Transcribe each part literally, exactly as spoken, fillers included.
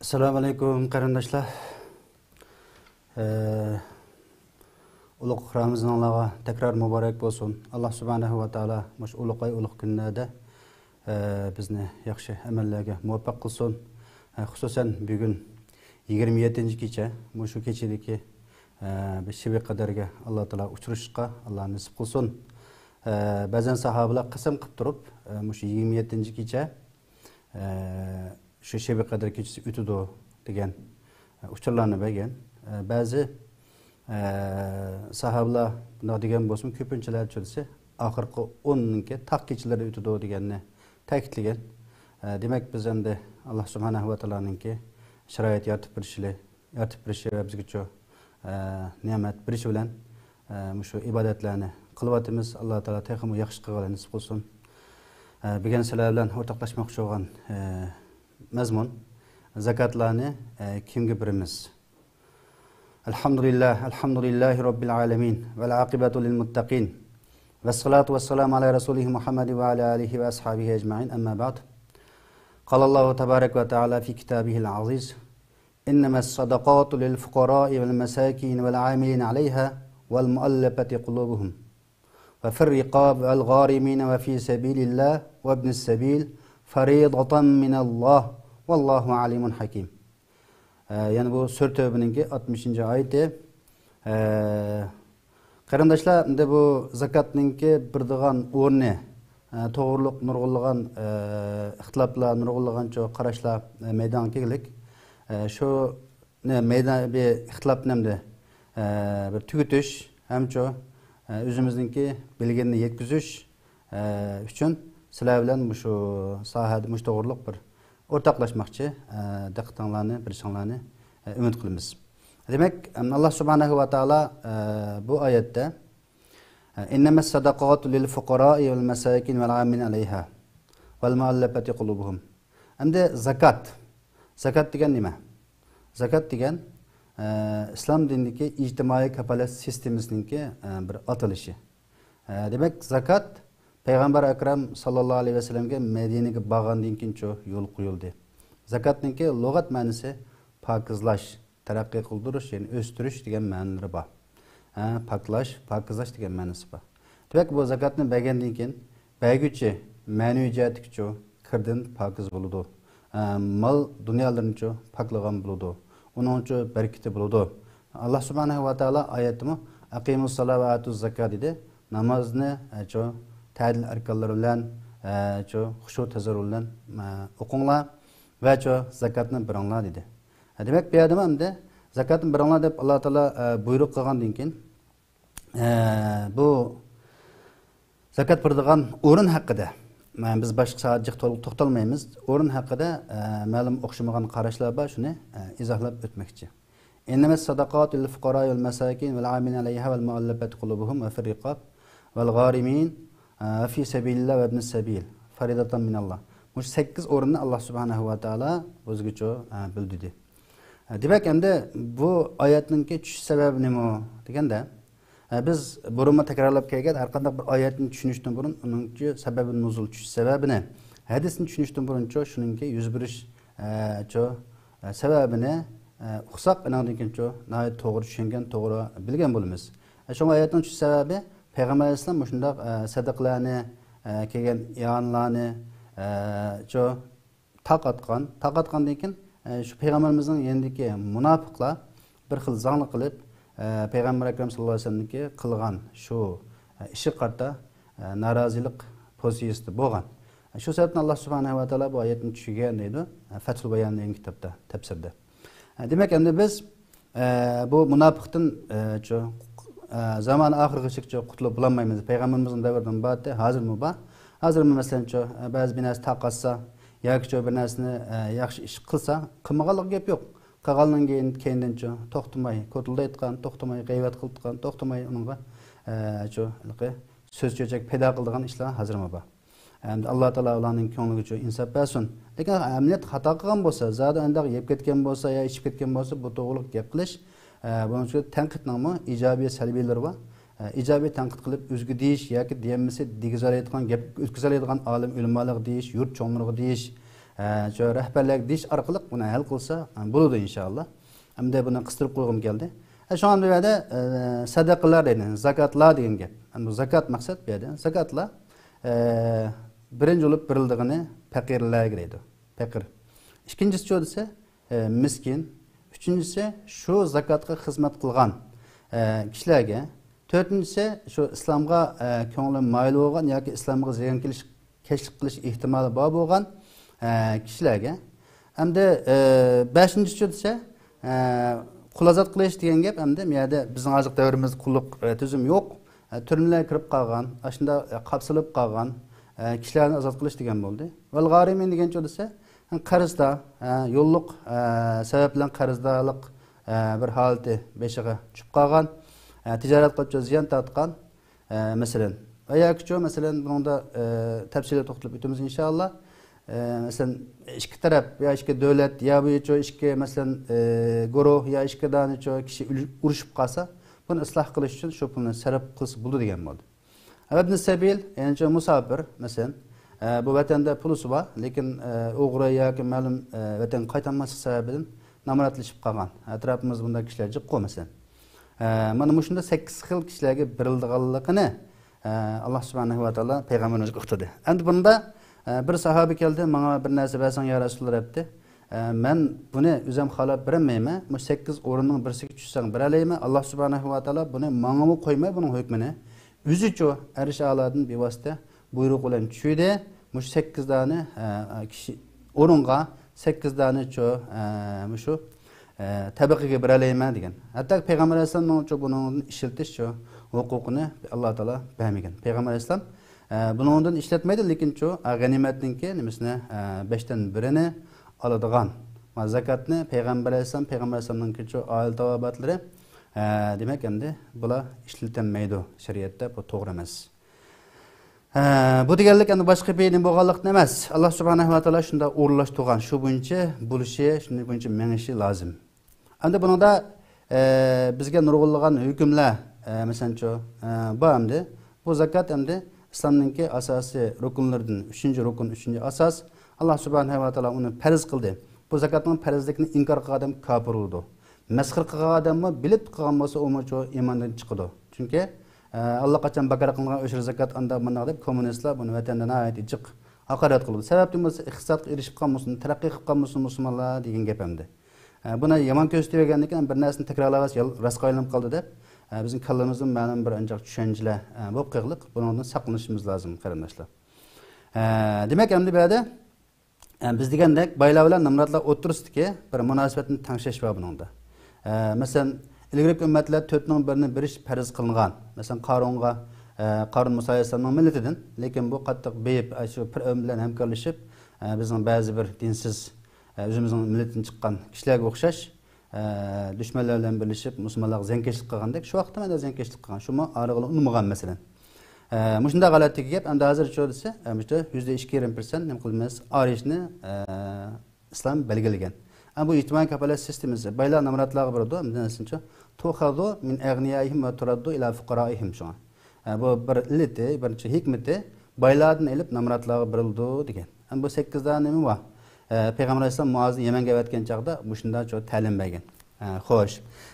ئەسسالامۇ ئەلەيكۇم، قېرىنداشلار. ئە، ئۇلۇغ رامىزانىڭلارغا تەكرار مۇبارەك بولسۇن. ئاللا سۇبھانەھۇ ۋە تائالا مۇشۇ ئۇلۇغ ئاي، ئۇلۇغ كۈنلەردە، ئە، بىزنى ياخشى ئەمەللەرگە مۇۋەپپەق قىلسۇن. ئە، خۇسۇسەن بۈگۈن يىگىرمە يەتتىنچى كېچە، مۇشۇ كېچىدىكى، ئە، بىر شېبە قەدىرگە ئاللا تائالا ئۇچرىشىشقا ئاللا نېسىپ قىلسۇن. ئە، بەزەن ساھابىلەر قەسەم قىلىپ تۇرۇپ، ئە، مۇشۇ يىگىرمە يەتتىنچى كېچە، ئە، شۇ شېبە قەدىر كېچىسى ئۆتىدۇ دېگەن، ئە، ئۇچۇرلارنى بەرگەن. ئە، بەزى، ئە، ساھابىلار بۇنداق دېگەن بولسىمۇ، كۆپىنچىلەر چۆلىسى ئاخىرقى ئوننىڭكى تاق كېچىلىرى ئۆتىدۇ دېگەننى تەكىتلىگەن. ئە، دېمەك، بىز ئەمدى ئاللا سۇبھانەھۇ ۋە تائالانىڭكى شارائىت يارىتىپ بېرىشى، يارىتىپ بېرىشى ۋە بىزگىچۇ، ئە، نېمەت بېرىشى بىلەن، ئە، مۇشۇ ئىبادەتلەرنى قىلىۋاتىمىز. ئاللا تائالا تېخىمۇ ياخشى قىلغىلى نېسىپ قىلسۇن. ئە، بۈگۈن سىلەر بىلەن ئورتاقلاشماقچى بولغان، ئە، مەزمۇن زاكاتلارنى، ئە، كىمگە بېرىمىز؟ الحمد لله، الحمد لله رب العالمين، والعاقبة للمتقين، والصلاة والسلام على رسوله محمد وعلى آله وأصحابه أجمعين، أما بعد. قال الله تبارك وتعالى في كتابه العزيز: إنما الصدقات للفقراء والمساكين والعاملين عليها والمؤلفة قلوبهم وفي الرقاب والغارمين وفي سبيل الله وابن السبيل فريضة من الله والله عليم حكيم. ئە، يەنە بۇ سۈرە تەۋبىنىڭكى ئاتمىشىنچى ئايىتى. ئە، قېرىنداشلار، ئەمدى بۇ زاكاتنىڭكى بېرىدىغان ئورنى، ئە، توغرۇلۇق نۇرغۇنلىغان، ئە، ئىختىلاپلار، نۇرغۇنلىغان چوڭ قاراشلار، ئە، مەيدانغا كەلگەنلىك. ئە، شۇنى مەيدان، بىر ئىختىلاپنى ئەمدى، ئە، بىر تۈگىتىش ھەمچۇ، ئە، ئۆزىمىزنىڭكى بىلگىنىنى يەتكۈزۈش، ئە، ئۈچۈن سىلەر بىلەن مۇشۇ ساھەدە مۇشۇ توغرۇلۇق بىر ئورتاقلاشماقچى. ئە، دىققىتىڭلارنى بېرىشىڭلارنى، ئە، ئۈمىد قىلىمىز. دېمەك، ئاللا سۇبھانەھۇ ۋە تائالا، ئە، بۇ ئايەتتە، ئە، إنما الصدقات للفقراء والمساكين والعاملين عليها والمؤلفة قلوبهم. ئەمدى زاكات. زاكات دېگەن نېمە؟ زاكات دېگەن، ئە، ئىسلام دىنىدىكى ئىجتىمائىي كاپالەت سىستېمىسىنىڭكى، ئە، بىر ئاتىلىشى. ئە، دېمەك، زاكات پەيغەمبەر ئەكرەم ساللاللاھۇ ئەلەيھى ۋەسەللەمگە مەدىنىگە بارغاندىن كېيىنچۇ يولغا قويۇلدى. زاكاتنىڭكى لۇغەت مەنىسى پاكىزلاش، تەرەققىي قىلدۇرۇش، يەنى ئۆستۈرۈش دېگەن مەنىلىرى بار. ھە، پاكلاش، پاكىزلاش دېگەن مەنىسى بار. دېمەك، بۇ زاكاتنى بەرگەندىن كېيىن بەرگۈچى مەنىۋى جەھەتتىكىچۇ كىردىن پاكىز بولىدۇ. ئە، مال دۇنيالىرىنىچۇ پاكلىغان بولىدۇ. ئۇنىڭچۇ بەرىكىتى بولىدۇ. ئاللا سۇبھانەھۇ ۋە تائالا ئايەتتىمۇ «ئەقىمۇس سالا ۋە ئاتۇز زاكا» دېدى. نامازنى، ئە، چۇ، تەدىل ئەركانلىرى بىلەن، ئە، چۇ، خۇشۇ تەزەررۇ بىلەن، ئە، ئوقۇڭلار ۋە چۇ، زاكاتنى بېرىڭلار دېدى. ئە، دېمەك، بۇ يەردىمۇ ئەمدى زاكاتنى بېرىڭلار دەپ ئاللا تائالا، ئە، بۇيرۇق قىلغاندىن كېيىن، ئە، بۇ زاكات بېرىدىغان ئورۇن ھەققىدە، مە-، بىز باشقا ساھەدە جىق تول-، توختالمايمىز. ئورۇن ھەققىدە، ئە، مەلۇم ئوخشىمىغان قاراشلار بار، شۇنى، ئە، ئىزاھلاپ ئۆتمەكچى. إنما الصدقات للفقراء والمساكين والعاملين عليها والمؤلفة قلوبهم وفي الرقاب والغارمين، ئە، وفي سبيل الله وابن السبيل فريضة من الله. مۇشۇ سەككىز ئورۇننى ئاللا سۇبھانەھۇ ۋە تائالا بىزگىچۇ، ئە، بىلدۈردى. ئە، دېمەك، ئەمدى بۇ ئايەتنىڭكى چۈشۈش سەۋەبى نېمە دېگەندە، ئە، بىز بۇرۇنمۇ تەكرارلاپ كەلگەن، ھەر قانداق بىر ئايەتنى چۈشىنىشتىن بۇرۇن، ئۇنىڭكى سەۋەبى نۇزۇل، چۈشۈش سەۋەبىنى، ھەدىسنى چۈشىنىشتىن بۇرۇنچۇ، شۇنىڭكى يۈز بېرىش، ئە، چۇ، ئە، سەۋەبىنى، ئە، ئۇقساق، ئېنىڭدىن كېيىنچۇ ناھايىتى توغرا چۈشەنگەن، توغرا بىلگەن بولىمىز. ئە، شۇڭا ئايەتنىڭ چۈشۈش سەۋەبى پەيغەمبەر ئەلەيھىسسالام مۇشۇنداق، ئە، سەدىقىلەرنى، ئە، كەلگەن ئىئانىلەرنى، ئە، چۇ، تارقاتقان. تارقاتقاندىن كېيىن، ئە، شۇ پەيغەمبىرىمىزنىڭ يېنىدىكى مۇناپىقلار بىر خىل زاڭلىق قىلىپ، ئە، پەيغەمبەر ئەكرەم ساللاللاھۇ ئەلەيھى ۋەسەللەمنىڭكى قىلغان شۇ، ئە، ئىشىغا قارىتا، ئە، نارازىلىق پوزىتسىيىسىدە بولغان. شۇ سەۋەبتىن ئاللا سۇبھانەھۇ ۋە تائالا بۇ ئايەتنى چۈشۈرگەن دەيدۇ، ئە، فەتھۇل بايان دېگەن كىتابتا، تەپسىردە. ئە، دېمەك، ئەمدى بىز، ئە، بۇ مۇناپىقتىن، ئە، چۇ، ئە، زامانى ئاخىرغىچە چۇ قۇتۇلۇپ بولالمايمىز. پەيغەمبىرىمىزنىڭ دەۋرىدىن بارتى، ھازىرمۇ بار. ھازىرمۇ، مەسىلەن، چۇ، ئە، بەزى بىر نەرسە تارقاتسا ياكى چۇ بىر نەرسىنى، ئە، ياخشى ئىش قىلسا، قىلمىغانلىقىغا گەپ يوق. قىلغاننىڭ كەينىدىن چۇ توختىماي كوتۇلدايدىغان، توختىماي غەيۋەت قىلىدىغان، توختىماي ئۇنىڭغا، ئە، چۇ، ھېلىقى سۆز چۆچەك پەيدا قىلىدىغان ئىشلار ھازىرمۇ بار. ئەمدى ئاللا تائالا ئۇلارنىڭ كۆڭلىگىچۇ ئىنساپ بەرسۇن. لېكىن ئەمەلىيەتتە خاتا قىلغان بولسا، زادى ئانداق يەپ كەتكەن بولسا يا ئىچىپ كەتكەن بولسا، بۇ توغرىلىق گەپ قىلىش، ئە، بۇنىڭ ئۈچۈن تەنقىدنىڭمۇ ئىجابىي، سەلبىيلىرى بار. ئە، ئىجابىي تەنقىد قىلىپ، ئۆزىگە دېيىش ياكى دېيەلمىسە دېگۈزەلەيدىغان، گەپ ئۆتكۈزەلەيدىغان ئالىم ئۆلىمالارغا دېيىش، يۇرت چوڭلىرىغا دېيىش، ئە، شۇ رەھبەرلەرگە دېيىش ئارقىلىق بۇنى ھەل قىلسا، ئە، بولىدۇ ئىنشائاللا. ئەمدى بۇنى قىستۇرۇپ قويغۇم كەلدى. ئە، شۇڭا بۇ يەردە، ئە، سەدەقىلەر دەيدۇ، زاكاتلار دېگەن گەپ. ئەمدى بۇ زاكات مەقسەت بۇ يەردە. زاكاتلار، ئە، بىرىنچى بولۇپ بېرىلىدىغىنى پەقىرلەرگە دەيدۇ. پەقىر. ئىككىنچىسىچۇ دېسە، ئە، مىسكىن. ئۈچىنچىسى، شۇ زاكاتقا خىزمەت قىلغان، ئە، كىشىلەرگە. تۆتىنچىسى، شۇ ئىسلامغا، ئە، كۆڭلى مايىل بولغان ياكى ئىسلامغا زىيانكەشلىك قىلىش ئېھتىمالى بار بولغان، ئە، كىشىلەرگە. ئەمدى، ئە، بەشىنچىسى دېسە، ئە، قۇل ئازاد قىلىش دېگەن گەپ، ئەمدى بۇ يەردە بىزنىڭ ھازىرقى دەۋرىمىزدە قۇللۇق، ئە، تۈزۈم يوق. ئە، تۈرمىلەرگە كىرىپ قالغان، ئاشۇنداق، ئە، قاپسىلىپ قالغان، ئە، كىشىلەرنى ئازاد قىلىش دېگەن بولدى. ۋەل غارىمىن دېگەنچۇ دېسە، قەرزدار، ئە، يوللۇق، ئە، سەۋەب بىلەن قەرزدارلىق، ئە، بىر ھالىتى بېشىغا چۈشۈپ قالغان، ئە، تىجارەت قىلىپچۇ زىيان تارتقان، ئە، مەسىلەن. ۋە ياكىچۇ، مەسىلەن، بۇنىڭدا، ئە، تەپسىلىي توختىلىپ ئۆتىمىز ئىنشائاللا. ئە، مەسىلەن، ئىككى تەرەپ يا ئىككى دۆلەت يا بۇچۇ ئىككى، مەسىلەن، ئە، گۇرۇھ يا ئىككى دانىچۇ كىشى ئۆلۈ-، ئۇرۇشۇپ قالسا، بۇنى ئىسلاھ قىلىش ئۈچۈن شۇ پۇلنى سەرپ قىلسا بولىدۇ دېگەن بولدى. ئەبنى سەبىل، يەنىچۇ مۇساپىر، مەسىلەن، ئە، بۇ ۋەتەندە پۇلىسى بار، لېكىن، ئە، ئوغرى ياكى مەلۇم، ئە، ۋەتەنگە قايتالماسلىق سەۋەبىدىن نامراتلىشىپ قالغان. ئەتراپىمىزدا بۇنداق كىشىلەر جىققۇ، مەسىلەن. ئە، مانا مۇشۇنداق سەككىز خىل كىشىلەرگە بېرىلىدىغانلىقىنى، ئە، ئاللا سۇبھانەھۇ ۋە تائالا پەيغەمبىرىمىزگە ئۇقتۇردى. ئەمدى بۇندا، ئە، بىر ساھابە كەلدى، ماڭا بىر نەرسە بەرسەڭ يا رەسۇلاللا دەپتۇ. ئە، مەن بۇنى ئۆزۈم خالاپ بېرەلمەيمەن. مۇشۇ سەككىز ئورۇننىڭ بىرسىگە چۈشسەڭ بېرەلەيمەن. ئاللا سۇبھانەھۇ ۋە تائالا بۇنى ماڭىمۇ قويماي بۇنىڭ ھۆكمىنى. ئۆزىچۇ ئەرش ئەلالاردىن بىۋاسىتە بۇيرۇق بىلەن چۈشىدۇ. مۇشۇ سەككىز دانە، ئە، كىشى ئورۇنغا سەككىز دانىچۇ، ئە، مۇشۇ، ئە، تەبىقىگە بېرەلەيمەن دېگەن. ھەتتا پەيغەمبەر ئەلەيھىسسالامنىڭچۇ بۇنىڭدىن ئىشلىتىشچۇ ھوقۇقىنى ئاللا تائالا بەرمىگەن. پەيغەمبەر ئەلەيھىسسالام، ئە، بۇنىڭدىن ئىشلەتمەيدۇ، لېكىنچۇ، ئە، غەنىيمەتنىڭكى نېمىسىنى، ئە، بەشتىن بىرىنى ئالىدىغان. ما زاكاتنى پەيغەمبەر ئەلەيھىسسالام، پەيغەمبەر ئەلەيھىسسالامنىڭكىچۇ ئائىلە تاۋابىئاتلىرى، ئە، دېمەك، ئەمدى بۇلار ئىشلىتەلمەيدۇ شەرىئەتتە، بۇ توغرا ئەمەس. ھە، بۇ دېگەنلىك ئەمدى باشقا بىر نېمە بولغانلىقتىن ئەمەس. ئاللا سۇبھانەھۇ ۋە تائالا شۇنداق ئورۇنلاشتۇرغان، شۇ بويىچە بولۇشى، شۇنىڭ بويىچە مېڭىشى لازىم. ئەمدى بۇنىڭدا، ئە، بىزگە نۇرغۇنلىغان ھۆكۈملەر، ئە، مەسىلەنچۇ، ئە، بار ئەمدى. بۇ زاكات ئەمدى ئىسلامنىڭكى ئاساسىي رۇكۇنلىرىدىن ئۈچىنچى رۇكۇن، ئۈچىنچى ئاساس. ئاللا سۇبھانەھۇ ۋە تائالا ئۇنى پەرز قىلدى. بۇ زاكاتنىڭ پەرزلىكىنى ئىنكار قىلغان ئادەم كاپىر بولىدۇ. مەسخىرە قىلغان ئادەممۇ بىلىپ قىلغان بولسا، ئۇمۇچۇ ئىماندىن چىقىدۇ. چۈنكى، ئە، ئاللىقاچان بىكار قىلىنغان ئۆشۈر زاكات ئانداق مۇنداق دەپ، كوممۇنىستلار بۇنى ۋەتەندە ناھايىتى جىق ھاقارەت قىلىدۇ. سەۋەبتىن بولسا ئىقتىسادقا ئېرىشىپ قالمىسۇن، تەرەققىي قىلىپ قالمىسۇن مۇسۇلمانلار دېگەن گەپ ئەمدى. ئە، بۇنى يامان كۆرسىتىۋەرگەندىن كېيىن بىر نەرسىنى تەكرارلاۋاتسا يال-، راستقا ئايلىنىپ قالدى دەپ، ئە، بىزنىڭ كاللىمىزدىن مەلۇم بىر ئانچە چۈشەنچىلەر، ئە، بولۇپ قېلىقلىق. بۇنىڭدىن ساقلىنىشىمىز لازىم، قېرىنداشلار. ئە، دېمەك، ئەمدى بۇ يەردە ئە، بىز دېگەندەك، بايلار بىلەن نامراتلار ئوتتۇرىسىدىكى بىر مۇناسىۋەتنى تەڭشەش بار بۇنىڭدا. ئە، مەسىلەن، ئىلگىرىكى ئۈممەتلەر تۆتنىڭ بىرىنى بېرىش پەرز قىلىنغان. مەسىلەن، قارۇنغا، ئە، قارۇن مۇسا ئەلەيھىسسالامنىڭ مىللىتىدىن، لېكىن بۇ قاتتىق بېيىپ، ئە، شۇ پىرئەۋن بىلەن ھەمكارلىشىپ، ئە، بىزنىڭ بەزى بىر دىنسىز، ئە، ئۆزىمىزنىڭ مىللىتىدىن چىققان كىشىلەرگە ئوخشاش، ئە، دۈشمەنلەر بىلەن بىرلىشىپ مۇسۇلمانلارغا زىيانكەشلىك قىلغاندەك، شۇ ۋاقىتتا مەن زىيانكەشلىك قىلغان. شۇمۇ ئارىغىلا ئۇنىمىغان مەسىلەن. ئە، مۇشۇنداق ھالەتتىكى گەپ، ئەمدى ھازىرچۇ دېسە، ئە، مۇشۇ يۈزدە ئىككى يېرىم پىرسەنت نېمە قىلىمىز، ئارىشنى، ئە، ئىسلام بەلگىلىگەن. ئە، بۇ ئىجتىمائىي كاپالەت سىستېمىسى، بايلار نامراتلارغا بېرىدۇ، ئەمدى نېمىسىنچۇ، تۇخەزۇ مىن ئەغنىيائىھىم ۋە تۇرەددۇ ئىلا فۇقارائىھىم شۇڭا. ئە، بۇ بىر ئىللىتى، بىرىنچى ھېكمىتى، بايلاردىن ئېلىپ نامراتلارغا بېرىلىدۇ دېگەن. ئەمدى بۇ سەككىز دانە نېمە بار؟ ئە، پەيغەمبەر ئەلەيھىسسالام مۇئازنى يەمەنگە ئەۋەتكەن چاغدا مۇشۇنداق چوڭ تەلىم بەرگەن. ئە، خوش.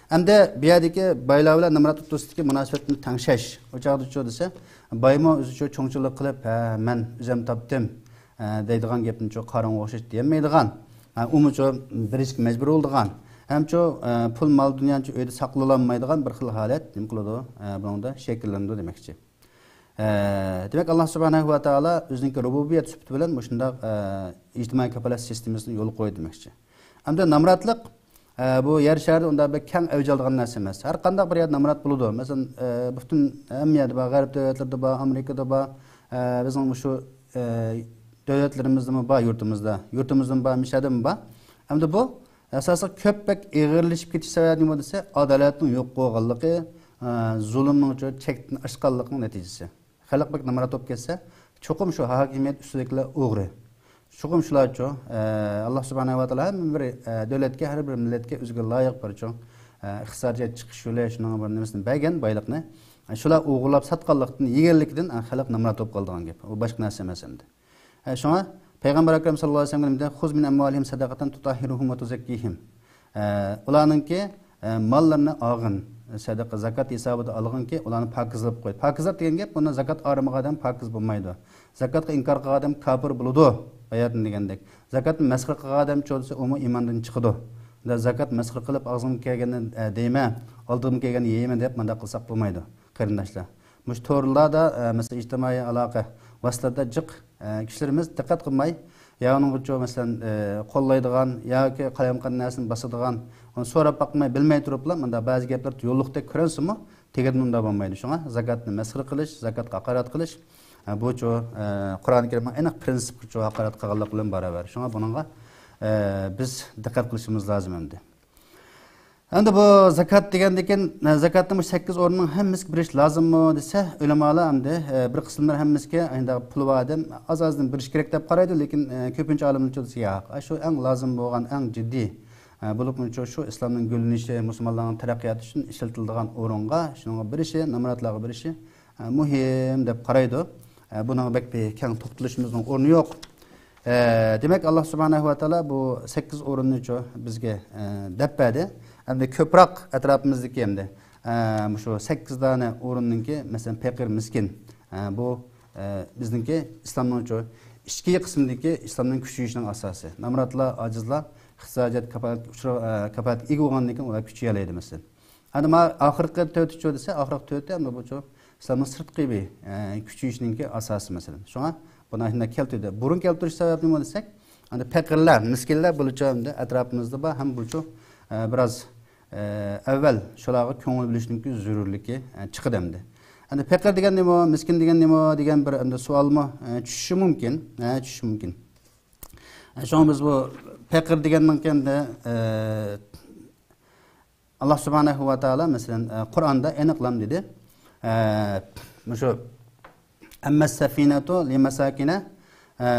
ئەمدى بۇ يەردىكى بايلار بىلەن نامرات ئوتتۇرىسىدىكى مۇناسىۋەتنى تەڭشەش. ئۇ چاغدىچۇ دېسە، بايمۇ ئۆزىچۇ چوڭچىلىق قىلىپ، ھە، مەن ئۆزۈم تاپتىم، ئە، دەيدىغان گەپنىچۇ قارۇنغا ئوخشاش دېيەلمەيدىغان. ھە، ئۇمۇچۇ بېرىشكە مەجبۇر بولىدىغان. ھەمچۇ، ئە، پۇل مال دۇنيانىچۇ ئۆيدە ساقلىيالمايدىغان بىر خىل ھالەت نېمە قىلىدۇ؟ ئە، بۇنىڭدا شەكىللىنىدۇ دېمەكچى. ئە، دېمەك، ئاللا سۇبھانەھۇ ۋە تائالا ئۆزىنىڭكى رۇبۇبىيەت سۈپىتى بىلەن مۇشۇنداق، ئە، ئىجتىمائىي كاپالەت سىستېمىسىنى يولغا قويدى دېمەكچى. ئەمدى نامراتلىق، ئە، بۇ يەر شارىدا ئۇنداق بەك كەڭ ئەۋج ئالىدىغان نەرسە ئەمەس. ھەر قانداق بىر يەردە نامرات بولىدۇ. مەسىلەن، ئە، پۈتۈن ھەممە يەردە بار، غەرب دۆلەتلىرىدە بار، ئامېرىكىدا بار، ئە، بىزنىڭ مۇشۇ، ئە، دۆلەتلىرىمىزدىمۇ بار، يۇرتىمىزدا. يۇرتىمىزدىمۇ بار، مۇشۇ يەردىمۇ بار. ئەمدى بۇ ئاساسلىق كۆپ بەك ئېغىرلىشىپ كېتىش سەۋەبى نېمە دېسە، ئادالەتنىڭ يوق بولغانلىقى، ئە، زۇلۇمنىڭ چەكتىن ئاشقانلىقىنىڭ نەتىجىسى. خەلق بەك نامرات بولۇپ كەتسە، چوقۇم شۇ ھاكىمىيەت ئۈستىدىكىلەر ئوغرى. چوقۇم شۇلارچۇ، ئە، ئاللا سۇبھانەھۇ ۋە تائالا ھەر بىر، ئە، دۆلەتكە، ھەر بىر مىللەتكە ئۆزىگە لايىق بىر چوڭ، ئە، ئىقتىسادىي چىقىش يولى، شۇنىڭ بىر نېمىسىنى بەرگەن بايلىقنى. ئە، شۇلار ئوغرىلاپ ساتقانلىقتىن، يېگەنلىكىدىن، ئە، خەلق نامرات بولۇپ قالىدىغان گەپ. ئۇ باشقا نەرسە ئەمەس ئەمدى. ئە، شۇڭا پەيغەمبەر ئەكرەم ساللاللاھۇ ئەلەيھى ۋەسەللەم دېدى، خۇز مىن ئەمۋالىھىم سەدەقەتەن تۇتەھھىرۇھۇم ۋە تۇزەككىھىم. ئە، ئۇلارنىڭكى، ئە، ماللىرىنى ئالغىن، سەدەقە، زاكات ھېسابىدا ئالغىنكى، ئۇلارنى پاكىزلاپ قوي. پاكىزلاپ دېگەن گەپ، بۇنى زاكات ئالمىغان ئادەم پاكىز بولمايدۇ. زاكاتقا ئىنكار قىلغان ئادەم كاپىر بولىدۇ، باياتىن دېگەندەك. زاكاتنى مەسخىرە قىلغان ئادەم چۇ دېسە، ئۇمۇ ئىماندىن چىقىدۇ. زاكات مەسخىرە قىلىپ، ئاغزىمغا كەلگەننى، ئە، دەيمەن، ئالدىمغا كەلگەننى يەيمەن دەپ مۇنداق قىلساق بولمايدۇ، قېرىنداشلار. مۇشۇ تورلاردا، ئە، مەسىلەن، ئىجتىمائىي ئالاقە ۋاسىتىلىرىدە جىق، ئە، كىشىلىرىمىز دىققەت قىلماي، يا ئۇنىڭغىچۇ، مەسىلەن، ئە، قوللايدىغان ياكى قالايمىقان نەرسىنى باسىدىغان، ئۇنى سوراپ باقماي، بىلمەي تۇرۇپلا مۇنداق بەزى گەپلەر يوللۇقتەك كۆرۈنسىمۇ، تېگىدىن ئۇنداق بولمايدۇ. شۇڭا زاكاتنى مەسخىرە قىلىش، زاكاتقا ھاقارەت قىلىش، ئە، بۇچۇ، ئە، قۇرئان كەرىمنىڭ ئېنىق پرىنسىپىغىچۇ ھاقارەت قىلغانلىق بىلەن باراۋەر. شۇڭا بۇنىڭغا، ئە، بىز دىققەت قىلىشىمىز لازىم ئەمدى. ئەمدى بۇ زاكات دېگەندىكىن، ئە، زاكاتنى بۇ سەككىز ئورۇننىڭ ھەممىسىگە بېرىش لازىممۇ دېسە، ئۆلىمالار ئەمدى، ئە، بىر قىسىملار ھەممىسىگە، ئەمدى پۇلى بار ئادەم ئاز-ئازدىن بېرىش كېرەك دەپ قارايدۇ، لېكىن، ئە، كۆپىنچە ئالىملارچۇ دېسە ياق. ئە، شۇ ئەڭ لازىم بولغان، ئەڭ جىددىي، ئە، بولۇپمۇ شۇ، شۇ ئىسلامنىڭ گۈللىنىشى، مۇسۇلمانلارنىڭ تەرەققىياتى ئۈچۈن ئىشلىتىلىدىغان ئورۇنغا، شۇنىڭغا بېرىشى، نامراتلارغا بېرىشى، ئە، مۇھىم دەپ قارايدۇ. ئە، بۇنىڭغا بەك بىر كەڭ توختىلىشىمىزنىڭ ئورنى يوق. ئە، دېمەك، ئاللا سۇبھانەھۇ ۋە تائالا بۇ سەككىز ئورۇننىچۇ بىزگە، ئە، دەپ بەردى. ئەمدى كۆپرەك ئەتراپىمىزدىكى ئەمدى، ئە، مۇشۇ سەككىز دانە ئورۇننىڭكى، مەسىلەن، پەقىر، مىسكىن، ئە، بۇ، ئە، بىزنىڭكى ئىسلامنىڭچۇ ئىچكى قىسمىدىكى ئىسلامنىڭ كۈچىيىشىنىڭ ئاساسى. نامراتلار، ئاجىزلار، ئىقتىسادىيەت كاپالەت ئۇچرا-، ئە، كاپالەتكە ئىگە بولغاندىن كېيىن ئۇلار كۈچىيەلەيدۇ، مەسىلەن. ئەمدى مانا ئاخىرقى تۆتىچۇ دېسە، ئاخىرقى تۆتى ئەمدى بۇچۇ ئىسلامنىڭ سىرتقى بىر، ئە، كۈچىيىشىنىڭكى ئاساسى مەسىلەن. شۇڭا بۇنى شۇنداق كەلتۈردى. بۇرۇن كەلتۈرۈش سەۋەبى نېمە دېسەك، ئەمدى پەقىرلەر، مىسكىنلەر بۇلىچۇ ئەمدى ئەتراپىمىزدا بار ھەم بۇچۇ، ئە، بىراز، ئە، ئەۋۋەل شۇلارغا كۆڭۈل بۆلۈشنىڭكى زۆرۈرلۈكى، ئە، چىقىدۇ ئەمدى. ئەمدى پەقىر دېگەن نېمە، مىسكىن دېگەن نېمە دېگەن بىر ئەمدى سوئالمۇ، ئە، چۈشۈشى مۇمكىن. ئە، چۈشۈشى مۇمكىن. ئە، شۇڭا بىز بۇ پەقىر دېگەننىڭكى ئەمدى، ئە، ئاللا سۇبھانەھۇ ۋە تائالا، مەسىلەن، ئە، قۇرئاندا ئېنىقلام دېدى. ئە، مۇشۇ، ئەممەس سەفىنەتۇ لىمەساكىنە، ئە،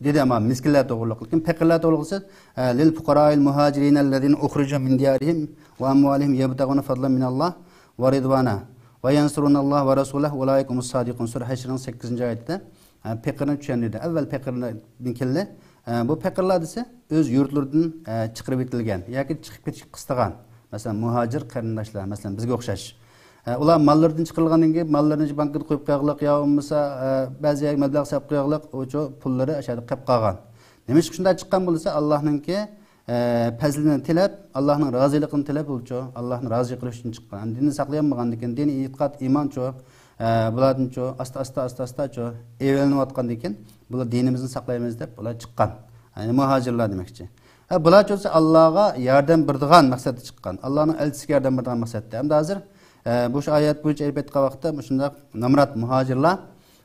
دېدى، ئەمما مىسكىنلەر توغرۇلۇق. لېكىن پەقىرلەر توغرۇلۇق دېسە، ئە، لىل فۇقەرائىل مۇھاجىرىنەللەزىنە ئۇخرىجۇ مىن دىيارىھىم ۋە ئەمۋالىھىم يەبتەغۇنە فەزلەن مىنەللاھ ۋە رىدۋانا ۋە يەنسۇرۇنەللاھ ۋە رەسۇلەھ ئۇلائىكە ھۇمۇس سادىقۇن. سۈرە ھەشرنىڭ سەككىزىنچى ئايىتىدە، ئە، پەقىرنى چۈشەندۈردى. ئەۋۋەل پەقىرنى كېلدى. ئە، بۇ پەقىرلەر دېسە، ئۆز يۇرتلىرىدىن، ئە، چىقىرىپ ئېتىلگەن ياكى چىقىپ كېتىشكە قىستىغان، مەسىلەن، مۇھاجىر قېرىنداشلار، مەسىلەن، بىزگە ئوخشاش. ئە، ئۇلار ماللىرىدىن چىقىرىلغاندىن كېيىن، ماللىرىنى بانكىدا قويۇپ قويغلىق يا بولمىسا، ئە، بەزى يەرگە مەبلەغ سېلىپ قويغلىق، ئۇچۇ پۇللىرى ئاشۇ يەردە قېلىپ قالغان. نېمىشقا شۇنداق چىققان بولسا، ئاللانىڭكى، ئە، پەزلىنى تىلەپ، ئاللانىڭ رازىلىقىنى تىلەپ، ئۇچۇ ئاللانى رازى قىلىش ئۈچۈن چىققان. دىننى ساقلىيالمىغاندىن كېيىن، دىنىي ئېتىقاد، ئىمانچۇ، ئە، بۇلاردىنچۇ ئاستا، ئاستا، ئاستا، ئاستاچۇ ئېۋىلىنىۋاتقاندىن كېيىن، بۇلار دىنىمىزنى ساقلايمىز دەپ بۇلار چىققان. يەنى مۇھاجىرلار دېمەكچى. ئە، بۇلار چۈشسە ئاللاغا ياردەم بېرىدىغان مەقسەتتە چىققان. ئاللانىڭ ئەلچىسىگە ياردەم بېرىدىغان مەقسەتتە. ئەمدى ھازىر، ئە، بۇ شۇ ئايەت بويىچە ئېلىپ ئېيتقان ۋاقىتتا مۇشۇنداق نامرات مۇھاجىرلار،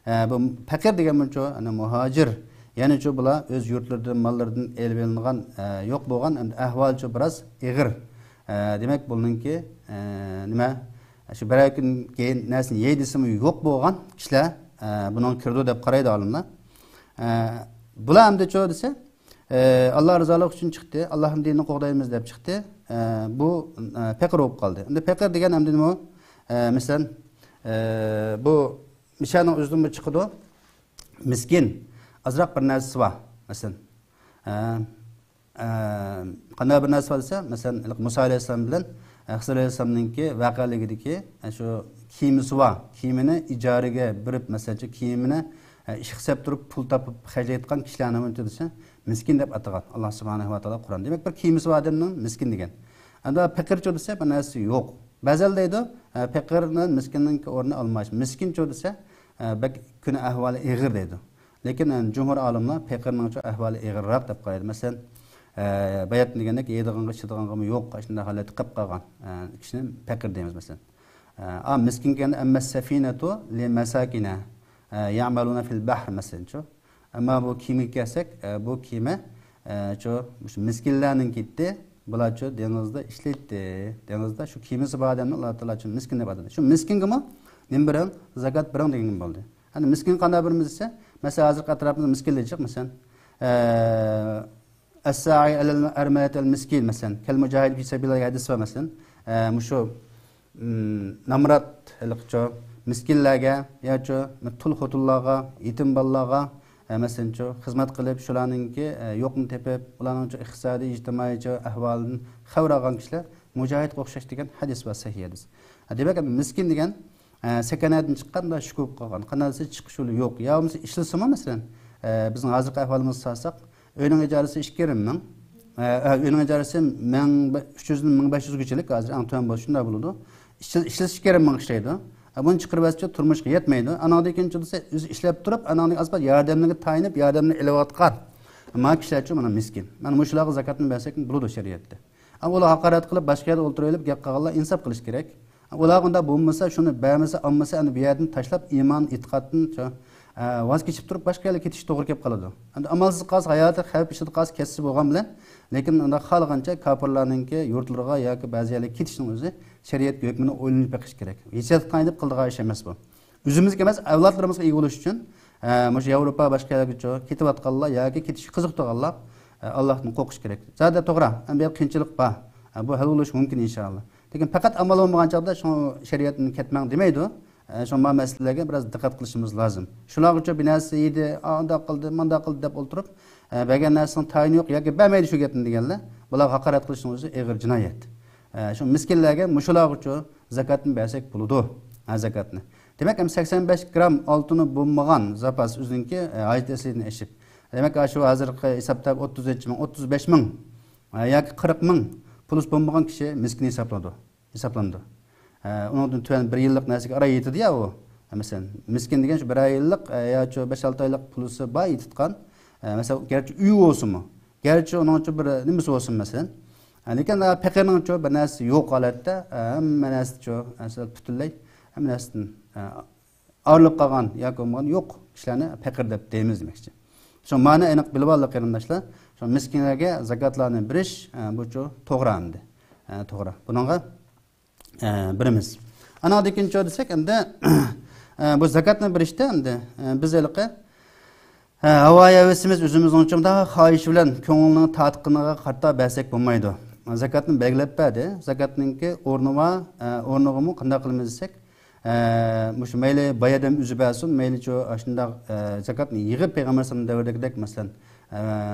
ئە، بۇ پەقىر دېگەن بۇنچۇ، يەنى مۇھاجىر، يەنىچۇ بۇلار ئۆز يۇرتلىرىدىن، ماللىرىدىن ئېلىپ ئېلىنغان، ئە، يوق بولغان، ئەمدى ئەھۋالىچۇ بىراز ئېغىر. ئە، دېمەك، بۇنىڭكى، ئە، نېمە، شۇ بىرەر كۈن كېيىن نەرسىنى يەي دېسىمۇ يوق بولغان كىشىلەر، ئە، بۇنىڭغا كىرىدۇ دەپ قارايدۇ ئالىملار. ئە، بۇلار ئەمدىچۇ دېسە، ئە، ئاللا رىزالىقى ئۈچۈن چىقتى، ئاللانىڭ دىنىنى قوغدايمىز دەپ چىقتى. ئە، بۇ، ئە، پەقىر بولۇپ قالدى. ئەمدى پەقىر دېگەن ئەمدى نېمە؟ ئە، مەسىلەن، ئە، بۇ مىشەنىڭ ئۆزىدىنمۇ چىقىدۇ. مىسكىن، ئازراق بىر نەرسىسى بار، مەسىلەن. ئە، ئە، قانداق بىر نەرسە بار دېسە، مەسىلەن، مۇسا ئەلەيھىسسالام بىلەن، ئە، خىزىر ئەلەيھىسسالامنىڭكى ۋەقەلىكىدىكى، ئە، شۇ كىيىمىسى بار، كىيىمىنى ئىجارىگە بېرىپ، مەسىلەنچۇ، كىيىمىنى، ئە، ئىشقا سەپ تۇرۇپ، پۇل تاپىپ خەجلەيدىغان كىشىلەرنى ئۇنچە دېسە، مىسكىن دەپ ئاتىغان ئاللا سۇبھانەھۇ ۋە تائالا قۇرئان. دېمەك، بىر كىيىمىسى بار ئادەمنىڭ مىسكىن دېگەن. ئەمدى پەقىرچۇ دېسە، بىر نەرسىسى يوق. بەزىلەر دەيدۇ، ئە، پەقىر بىلەن مىسكىننىڭكى ئورنى ئالماش. مىسكىنچۇ دېسە، ئە، بەك كۈنى ئەھۋالى ئېغىر دەيدۇ. لېكىن، ئە، جۇمھۇر ئالىملار پەقىرنىڭچۇ ئەھۋالى ئېغىرراق دەپ قارايدۇ. مەسىلەن، ئە، باياتىن دېگەندەك، يەيدىغانغا، ئىچىدىغانغىمۇ يوق، شۇنداق ھالەتتە قېلىپ قالغان، ئە، كىشىنى پەقىر دەيمىز، مەسىلەن. ئە، ئا، مىسكىن دېگەندە، ئەممەس سەفىنەتۇ لىمەساكىنە، ئە، يەئمەلۇنە فىل بەھر، مەسىلەنچۇ. ئەمما بۇ كېمىگە كەلسەك، ئە، بۇ كېمە، ئە، چۇ، مۇشۇ مىسكىنلەرنىڭكى ئىدى، بۇلارچۇ دېڭىزدا ئىشلەيتتى. دېڭىزدا شۇ كېمىسى بار ئادەمنى ئاللا تائالا چۇ مىسكىن دەپ ئاتىدى. شۇ مىسكىنگىمۇ نېمە بېرىڭ؟ زاكات بېرىڭ دېگەن بولدى. ئەمدى مىسكىن قانداق بىرىمىز دېسە، مەسىلەن، ھازىرقى ئەتراپىمىزدا مىسكىنلەر جىق، مەسىلەن، ئە، ئەسسائى ئەلەل ئەرمەلەتەل مىسكىن، مەسىلەن، كەل مۇجاھىد فى سەبىلىللاھ ھەدىسى بار، مەسىلەن. ئە، مۇشۇ، ئىم، نامرات، ھېلىقىچۇ مىسكىنلەرگە ياچۇ تۇل خوتۇنلارغا، يېتىم بالىلارغا، ئە، مەسىلەنچۇ، خىزمەت قىلىپ، شۇلارنىڭكى، ئە، يوقنى تېپىپ، ئۇلارنىڭچۇ ئىقتىسادىي، ئىجتىمائىيچۇ ئەھۋالىدىن خەۋەر ئالغان كىشىلەر مۇجاھىدقا ئوخشاش دېگەن ھەدىس بار سەھىھ ھەدىس. ئە، دېمەك، مىسكىن دېگەن، ئە، سەكەنەدىن چىققان، شۇ بولۇپ قالغان. قانداق دېسە، چىقىش يولى يوق. يا بولمىسا ئىشلىسىمۇ، مەسىلەن، ئە، بىزنىڭ ھازىرقى ئەھۋالىمىزغا سالساق، ئۆينىڭ ئىجارىسى ئىككى يېرىم مىڭ. ئە، ئە، ئۆينىڭ ئىجارىسى مىڭ، ئۈچ يۈزدىن مىڭ بەش يۈزگىچىلىك، ھازىر ئەڭ تۆۋەن بولسا شۇنداق بولىدۇ. ئىشلىسە ئىككى يېرىم مىڭ ئىشلەيدۇ. ئە، بۇنى چىقىرىۋەتسىچۇ تۇرمۇشقا يەتمەيدۇ. ئانىڭدىن كېيىنچۇ دېسە، ئۆزى ئىشلەپ تۇرۇپ، ئانىڭدىن ئازراق ياردەملىرىگە تايىنىپ، ياردەمنى ئېلىۋاتقان. ما كىشىلەرچۇ مانا مىسكىن. مانا مۇشۇلارغا زاكاتنى بەرسەك بولىدۇ شەرىئەتتە. ئەمما ئۇلار ھاقارەت قىلىپ، باشقا يەردە ئولتۇرۇۋېلىپ گەپ قىلغانلار ئىنساپ قىلىش كېرەك. ئۇلار ئۇنداق بولمىسا، شۇنى بەرمىسە، ئالمىسا، ئەنە بۇ يەردىن تاشلاپ، ئىمان، ئېتىقادتىن، ئە، ۋاز كېچىپ تۇرۇپ، باشقا يەرگە كېتىش توغرا كېلىپ قالىدۇ. ئەمدى ئامالسىز قالسا، ھاياتى خەۋپ ئىچىدە قالسا، كەتسە بولغان بىلەن، لېكىن ئۇنداق خالىغانچە كاپىرلارنىڭكى يۇرتلىرىغا ياكى بەزى يەرلەرگە كېتىشنىڭ ئۆزى شەرىئەتكە ھۆكمىنى ئويلىنىپ بېقىش كېرەك. ھېسسىياتقا تايىنىپ قىلىدىغان ئىش ئەمەس بۇ. ئۆزىمىزگە ئەمەس، ئەۋلادلىرىمىزغا ئىگە بولۇش ئۈچۈن، ئە، مۇشۇ ياۋروپا، باشقا يەرگىچۇ كېتىۋاتقانلار ياكى كېتىشكە قىزىقىدىغانلار، ئە، ئاللاھتىن قورقۇش كېرەك. زادى توغرا، ئەمدى قىيىنچىلىق بار. ئە، بۇ ھەل بولۇشى مۇمكىن، ئىنشائاللا. لېكىن پەقەت ئامال بولمىغان چاغدا شۇ شەرىئەتنى كەتمەڭ دېمەيدۇ. ئە، شۇ ما مەسىلىلەرگە بىراز دىققەت قىلىشىمىز لازىم. شۇلارغىچۇ بىر نەرسە يېدى، ئا، ئۇنداق قىلدى، مۇنداق قىلدى دەپ ئولتۇرۇپ، ئە، بەرگەن نەرسىنىڭ تايىنى يوق ياكى بەرمەيدۇ شۇ گەپنى دېگەنلەر، بۇلارغا ھاقارەت قىلىشنىڭ ئۆزى ئېغىر جىنايەت. ئە، شۇ مىسكىنلەرگە مۇشۇلارغىچۇ زاكاتنى بەرسەك بولىدۇ. ھە، زاكاتنى. دېمەك، ئەمدى سەكسەن بەش گرام ئالتۇنى بولمىغان زاپاس ئۆزىنىڭكى، ئە، ھاجەت ئەسلىدىن ئېشىپ. دېمەك، شۇ ھازىرقى ھېسابتا ئوتتۇز نەچچە مىڭ، ئوتتۇز بەش مىڭ، ئە، ياكى قىرىق مىڭ پۇلىسى بولمىغان كىشى مىسكىن ھېسابلىنىدۇ. ھېسابلىنىدۇ. ئە، ئۇنىڭدىن تۆۋەن بىر يىللىق نەرسىگە ئاران يېتىدۇ يا ئۇ. ئە، مەسىلەن، مىسكىن دېگەن شۇ بىر ئاي يىللىق، ئە، يا شۇ بەش-ئالتە ئايلىق پۇلىسى بار يېتىدىغان. ئە، مەسىلەن، گەرچە ئۆيى بولسىمۇ، گەرچە ئۇنىڭ ئۈچۈن بىر نېمىسى بولسۇن، مەسىلەن. ئە، لېكىن، ئە، پەقىرنىڭچۇ بىر نەرسىسى يوق ھالەتتە، ئە، ھەممە نەرسىچۇ، ئە، پۈتۈنلەي ھەممە نەرسىدىن، ئە، ئايرىلىپ قالغان ياكى بولمىغان يوق كىشىلەرنى پەقىر دەپ دەيمىز دېمەكچى. شۇ مەنىنى ئېنىق بىلىۋالدۇق قېرىنداشلار. شۇ مىسكىنلەرگە زاكاتلارنى بېرىش، ئە، بۇچۇ توغرا ئەمدى. ئە، توغرا. بۇنىڭغا، ئە، بىرىمىز. ئانىڭدىن كېيىنچۇ دېسەك ئەمدى، ئە، بۇ زاكاتنى بېرىشتە ئەمدى، ئە، بىز ھېلىقى، ئە، ھاۋا ھەۋىسىمىز ئۆزىمىزنىڭ چوڭدا خاھىشى بىلەن كۆڭۈلنىڭ تارتقىنىغا قارىتا بەرسەك بولمايدۇ. زاكاتنى بەلگىلەپ بەردى. زاكاتنىڭكى ئورنى بار، ئە، ئورنىغىمۇ قانداق قىلىمىز دېسەك، ئە، مۇشۇ مەيلى باي ئادەم ئۆزى بەرسۇن، مەيلىچۇ ئاشۇنداق، ئە، زاكاتنى يىغىپ پەيغەمبەر ئەلەيھىسسالام دەۋرىدىكىدەك، مەسىلەن، ئە،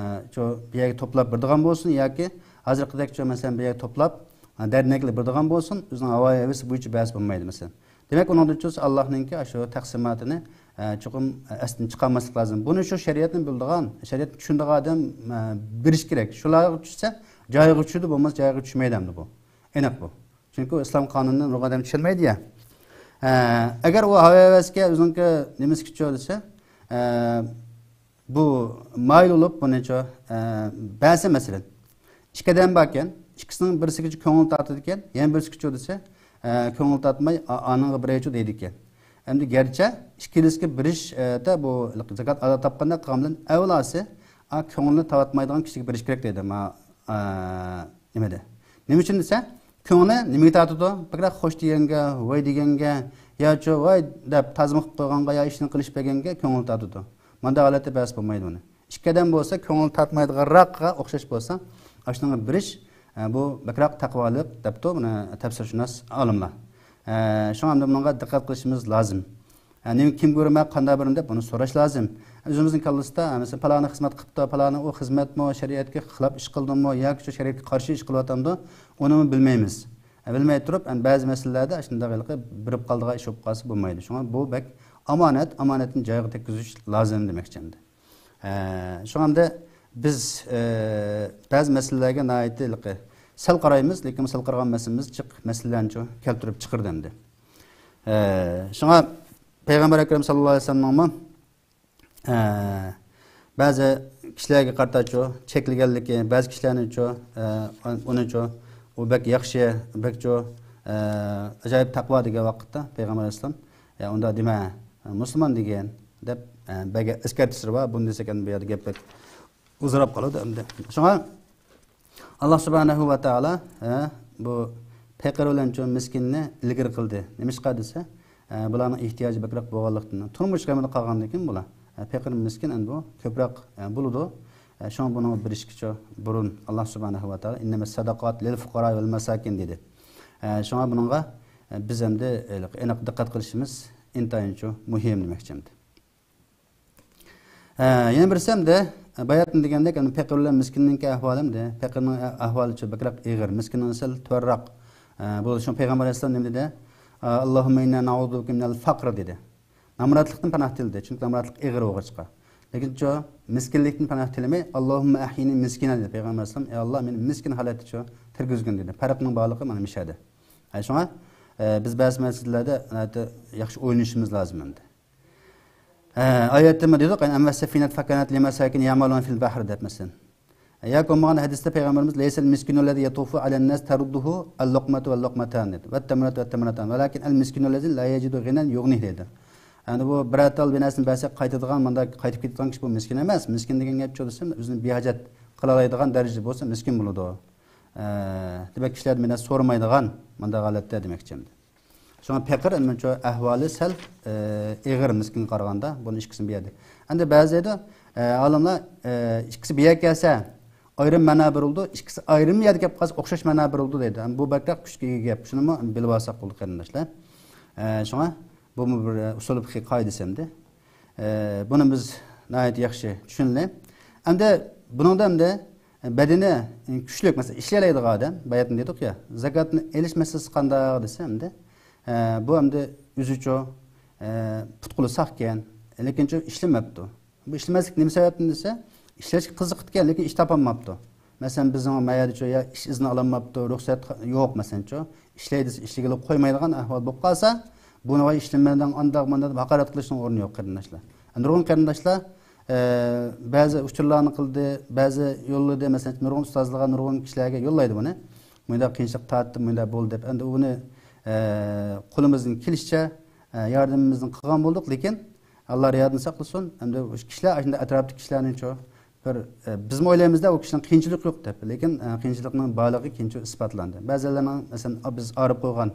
شۇ بۇ يەرگە توپلاپ بېرىدىغان بولسۇن ياكى ھازىرقىدەك شۇ، مەسىلەن، بۇ يەرگە توپلاپ، ئە، دەرنەكلەر بېرىدىغان بولسۇن، ئۆزىنىڭ ھاۋا ھەۋىسى بويىچە بەرسە بولمايدۇ، مەسىلەن. دېمەك، ئۇنىڭدىن چۈشسە ئاللاھنىڭكى شۇ تەقسىماتىنى، ئە، چوقۇم، ئە، ئەستىن چىقارماسلىق لازىم. بۇنى شۇ شەرىئەتنى بىلىدىغان، شەرىئەتنى چۈشىنىدىغان ئادەم، ئە، بېرىشى كېرەك. شۇلارغا چۈشسە، جايىغا چۈشىدۇ، بولمىسا جايىغا چۈشمەيدۇ ئەمدى بۇ. ئېنىق بۇ. چۈنكى ئۇ ئىسلام قانۇنىنى نۇرغۇن ئادەم چۈشەنمەيدۇ يا. ئە، ئەگەر ئۇ ھاۋا ھەۋەسكە ئۆزىنىڭكى نېمىسىگىچۇ دېسە، ئە، بۇ مايىل بولۇپ بۇنىچۇ، ئە، بەرسە مەسىلەن، ئىككى ئادەم باركەن، ئىككىسىنىڭ بىرسىگىچۇ كۆڭۈل تارتىدىكەن، يەنە بىرسىگىچۇ دېسە، ئە، كۆڭۈل تارتماي، ئا-، ئانىڭغا بېرەيچۇ دەيدىكەن. ئەمدى گەرچە ئىككىلىسىگە بېرىش، ئە، دە بۇ زاكات ئادا تاپقاندەك قىلغان بىلەن ئەۋلاسى، ئا، كۆڭلىنى تارتمايدىغان كىشىگە بېرىش كېرەك دەيدۇ. ما، ئە، نېمىدە؟ نېمە ئۈچۈن دېسە، كۆڭلى نېمىگە تارتىدۇ؟ بەكرەك خوش دېگەنگە، ۋاي دېگەنگە، ياچۇ ۋاي دەپ تازىمۇ قىلىپ قويغانغا يا ئىشنى قىلىش بەرگەنگە كۆڭلى تارتىدۇ. مانداق ھالەتتە بەرسە بولمايدۇ بۇنى. ئىككى ئادەم بولسا، كۆڭلى تارتمايدىغانراققا ئوخشاش بولسا، ئاشۇنىڭغا بېرىش، ئە، بۇ بەكرەك تەقۋالىق دەپتۇ بۇنى تەپسىرشۇناس ئالىملار. ئە، شۇڭا ئەمدى بۇنىڭغا دىققەت قىلىشىمىز لازىم. ئە، نېمە، كىمگە بېرىمەن، قانداق بېرىمەن دەپ بۇنى سوراش لازىم. ئۆزىمىزنىڭ كاللىسىدا، ئە، مەسىلەن، پالانى خىزمەت قىپتۇ، پالانى ئۇ خىزمەتمۇ، شەرىئەتكە خىلاپ ئىش قىلدىمۇ ياكى شۇ شەرىئەتكە قارشى ئىش قىلىۋاتامدۇ، ئۇنىمۇ بىلمەيمىز. ئە، بىلمەي تۇرۇپ، ئەمدى بەزى مەسىلىلەردە ئاشۇنداق ھېلىقى بېرىپ قالىدىغان ئىش بولۇپ قالسا بولمايدۇ. شۇڭا بۇ بەك ئامانەت، ئامانەتنى جايىغا تەگكۈزۈش لازىم دېمەكچى ئەمدى. ئە، شۇڭا ئەمدى بىز، ئە، بەزى مەسىلىلەرگە ناھايىتى ھېلىقى سەل قارايمىز، لېكىن سەل قارىغان مەسىلىمىز جىق مەسىلىلەرنى چۈ-، كەلتۈرۈپ چىقىردى ئەمدى. ئە، شۇڭا پەيغەمبەر ئەكرەم ساللاللاھۇ ئەلەيھى ۋەسەللەمنىڭمۇ، ئە، بەزى كىشىلەرگە قارىتاچۇ چەكلىگەنلىكى، بەزى كىشىلەرنىچۇ، ئە، ئۇنىچۇ، ئۇ بەك ياخشى، بەكچۇ، ئە، ئاجايىپ تەقۋا دېگەن ۋاقىتتا پەيغەمبەر ئەلەيھىسسالام، يا، ئۇنداق دېمە، مۇسۇلمان دېگەن، دەپ، ئە، بەرگەن ئەسكەرتىشلىرى بار. بۇنى دېسەك، ئەمدى بۇ يەردە گەپ بەك ئۇزىراپ قالىدۇ ئەمدى. شۇڭا، ئاللا سۇبھانەھۇ ۋە تائالا، ھە، بۇ پېقىر بىلەن چوڭ مىسكىننى ئىلگىرى قىلدى. نېمىشقا دېسە، ھە، بۇلارنىڭ ئېھتىياجى بەكرەك بولغانلىقتىن، تۇرمۇش غېمىدە قالغاندىن كېيىن بۇلار، ھە، پېقىر، مىسكىن ئەمدى بۇ كۆپرەك، ھە، بولىدۇ. ھە، شۇڭا بۇنىڭغا بېرىشكىچۇ بۇرۇن ئاللا سۇبھانەھۇ ۋە تائالا، «ئىننەمەس سەدەقات لىل فۇقارا ۋەل مەساكىن» دېدى. ھە، شۇڭا بۇنىڭغا، ھە، بىز ئەمدى ئېنىق دىققەت قىلىشىمىز ئىنتايىنچۇ مۇھىم دېمەكچى ئەمدى. ھە، يەنە بىرسى ئەمدى، باياتىن دېگەندەك، ئەمدى پەقىر بىلەن مىسكىننىڭكى ئەھۋالى ئەمدى، پەقىرنىڭ ئەھۋالى بەكرەك ئېغىر، مىسكىننىڭ سەل تۆۋەنرەك. بۇ شۇڭا پەيغەمبەر ئەلەيھىسسالام نېمە دېدى؟ «ئاللاھۇممە ئىننا نەئۇزۇ بىكە مىنەل فەقر» دېدى. نامراتلىقتىن پاناھ تىلىدى، چۈنكى نامراتلىق ئېغىر بولغاچقا. لېكىن شۇ مىسكىنلىكتىن پاناھ تىلىمەي، «ئاللاھۇممە ئەھيىنى مىسكىنا» دېدى پەيغەمبەر ئەلەيھىسسالام. «ئەي ئاللا، مېنى مىسكىن ھالەتتە شۇ تىرگۈزگىن» دېدى. پەرقنىڭ بارلىقى مانا مۇشۇ يەردە. ئە، شۇڭا، ئە، بىز بەزى مەسىلىلەردە ناھايىتى ياخشى ئويلىنىشىمىز لازىم ئەمدى. ئە، ئايەتتىمۇ دېدۇق، «ئەممە سەفىنەت فەكانەت لىمەساكىن يەمەلۇن فىل بەھر» دەپ مەسىلەن. ياكى بولمىغاندا ھەدىستە پەيغەمبىرىمىز، «لەيسەل مىسكىنۇ لەزى يەتۇفۇ ئەلەن ناس تەرۇددۇھۇ ئەللۇقمەتۇ ۋەللۇقمەتان» دېدى. «ۋەتتەمرەتۇ ۋەتتەمرەتان. ۋەلاكىن ئەل مىسكىنۇ لەزى لا يەجىدۇ غىنەن يۇغنىھ» دېدى. ئەمدى بۇ بىرەر تال بىر نەرسىنى بەرسەك قايتىدىغان، مۇنداق قايتىپ كېتىدىغان كىشى بۇ مىسكىن ئەمەس. مىسكىن دېگەن گەپ شۇ دېسەم، ئۆزىنى بىھاجەت قىلالايدىغان دەرىجىدە بولسا مىسكىن بولىدۇ. ئە، دېمەك، كىشىلەردىن بىر نەرسە سورىمايدىغان مۇنداق ھالەتتە دېمەكچى ئەمدى. شۇڭا پەقىر ئەمدى شۇ ئەھۋالى سەل، ئە، ئېغىر مىسكىنگە قارىغاندا، بۇنى ئىككىسىنى بۇ يەردە. ئەمدى بەزى دەيدۇ، ئە، ئالىملار، ئە، ئىككىسى بۇ يەرگە كەلسە ئايرىم مەنا بېرىلىدۇ، ئىككىسى ئايرىم يەردە كەپ قالسا ئوخشاش مەنا بېرىلىدۇ دەيدۇ. ئەمدى بۇ بەكرەك كۈچكە ئىگە گەپ. شۇنىمۇ بىلىۋالساق بولدى قېرىنداشلار. ئە، شۇڭا بۇمۇ بىر، ئە، ئۇسۇل پىقھىي قائىدىسى ئەمدى. ئە، بۇنى بىز ناھايىتى ياخشى چۈشىنىلى. ئەمدى بۇنىڭدا ئەمدى بەدىنى كۈچلۈك، مەسىلەن، ئىشلىيەلەيدىغان ئادەم، باياتىن دېدۇق يا، زاكاتنى ئېلىش مەسىلىسى قانداق دېسە، ئەمدى، ئە، بۇ ئەمدى ئۆزىچۇ، ئە، پۇت-قولى ساقكەن، لېكىنچۇ ئىشلىمەپتۇ. بۇ ئىشلىمەسلىك نېمە سەۋەبتىن دېسە، ئىشلەشكە قىزىقىدىكەن، لېكىن ئىش تاپالماپتۇ. مەسىلەن، بىزنىڭ مەيەردىچۇ يا ئىش ئىزنى ئالالماپتۇ، رۇخسەت يوق، مەسىلەنچۇ، ئىشلەي دېسە ئىشلىگىلى قويمايدىغان ئەھۋال بولۇپ قالسا، بۇنىڭغا ئىشلىمىدىڭ، ئانداق مانداق دەپ ھاقارەت قىلىشنىڭ ئورنى يوق، قېرىنداشلار. نۇرغۇن قېرىنداشلار، ئە، بەزى ئۇچۇرلارنى قىلدى، بەزى يوللىدى، مەسىلەن، نۇرغۇن ئۇستازلارغا، نۇرغۇن كىشىلەرگە يوللايدۇ بۇنى. مۇنداق قىيىنچىلىق تارتتىم، مۇنداق بولدى دەپ. ئەمدى ئۇنى، ئە، قولىمىزدىن كېلىشىچە، ئە، ياردىمىمىزنى قىلغان بولدۇق، لېكىن ئاللا رىيادىن ساقلىسۇن، ئەمدى كىشىلەر، ئاشۇنداق ئەتراپتىكى كىشىلەرنىچۇ، بىر، ئە، بىزمۇ ئويلايمىزدا، ئۇ كىشىنىڭ قىيىنچىلىقى يوق دەپ، لېكىن، ئە، قىيىنچىلىقنىڭ بارلىقى كېيىنچە ئىسپاتلاندى. بەزىلەرنىڭ، مەسىلەن، بىز ئارىپ قويغان،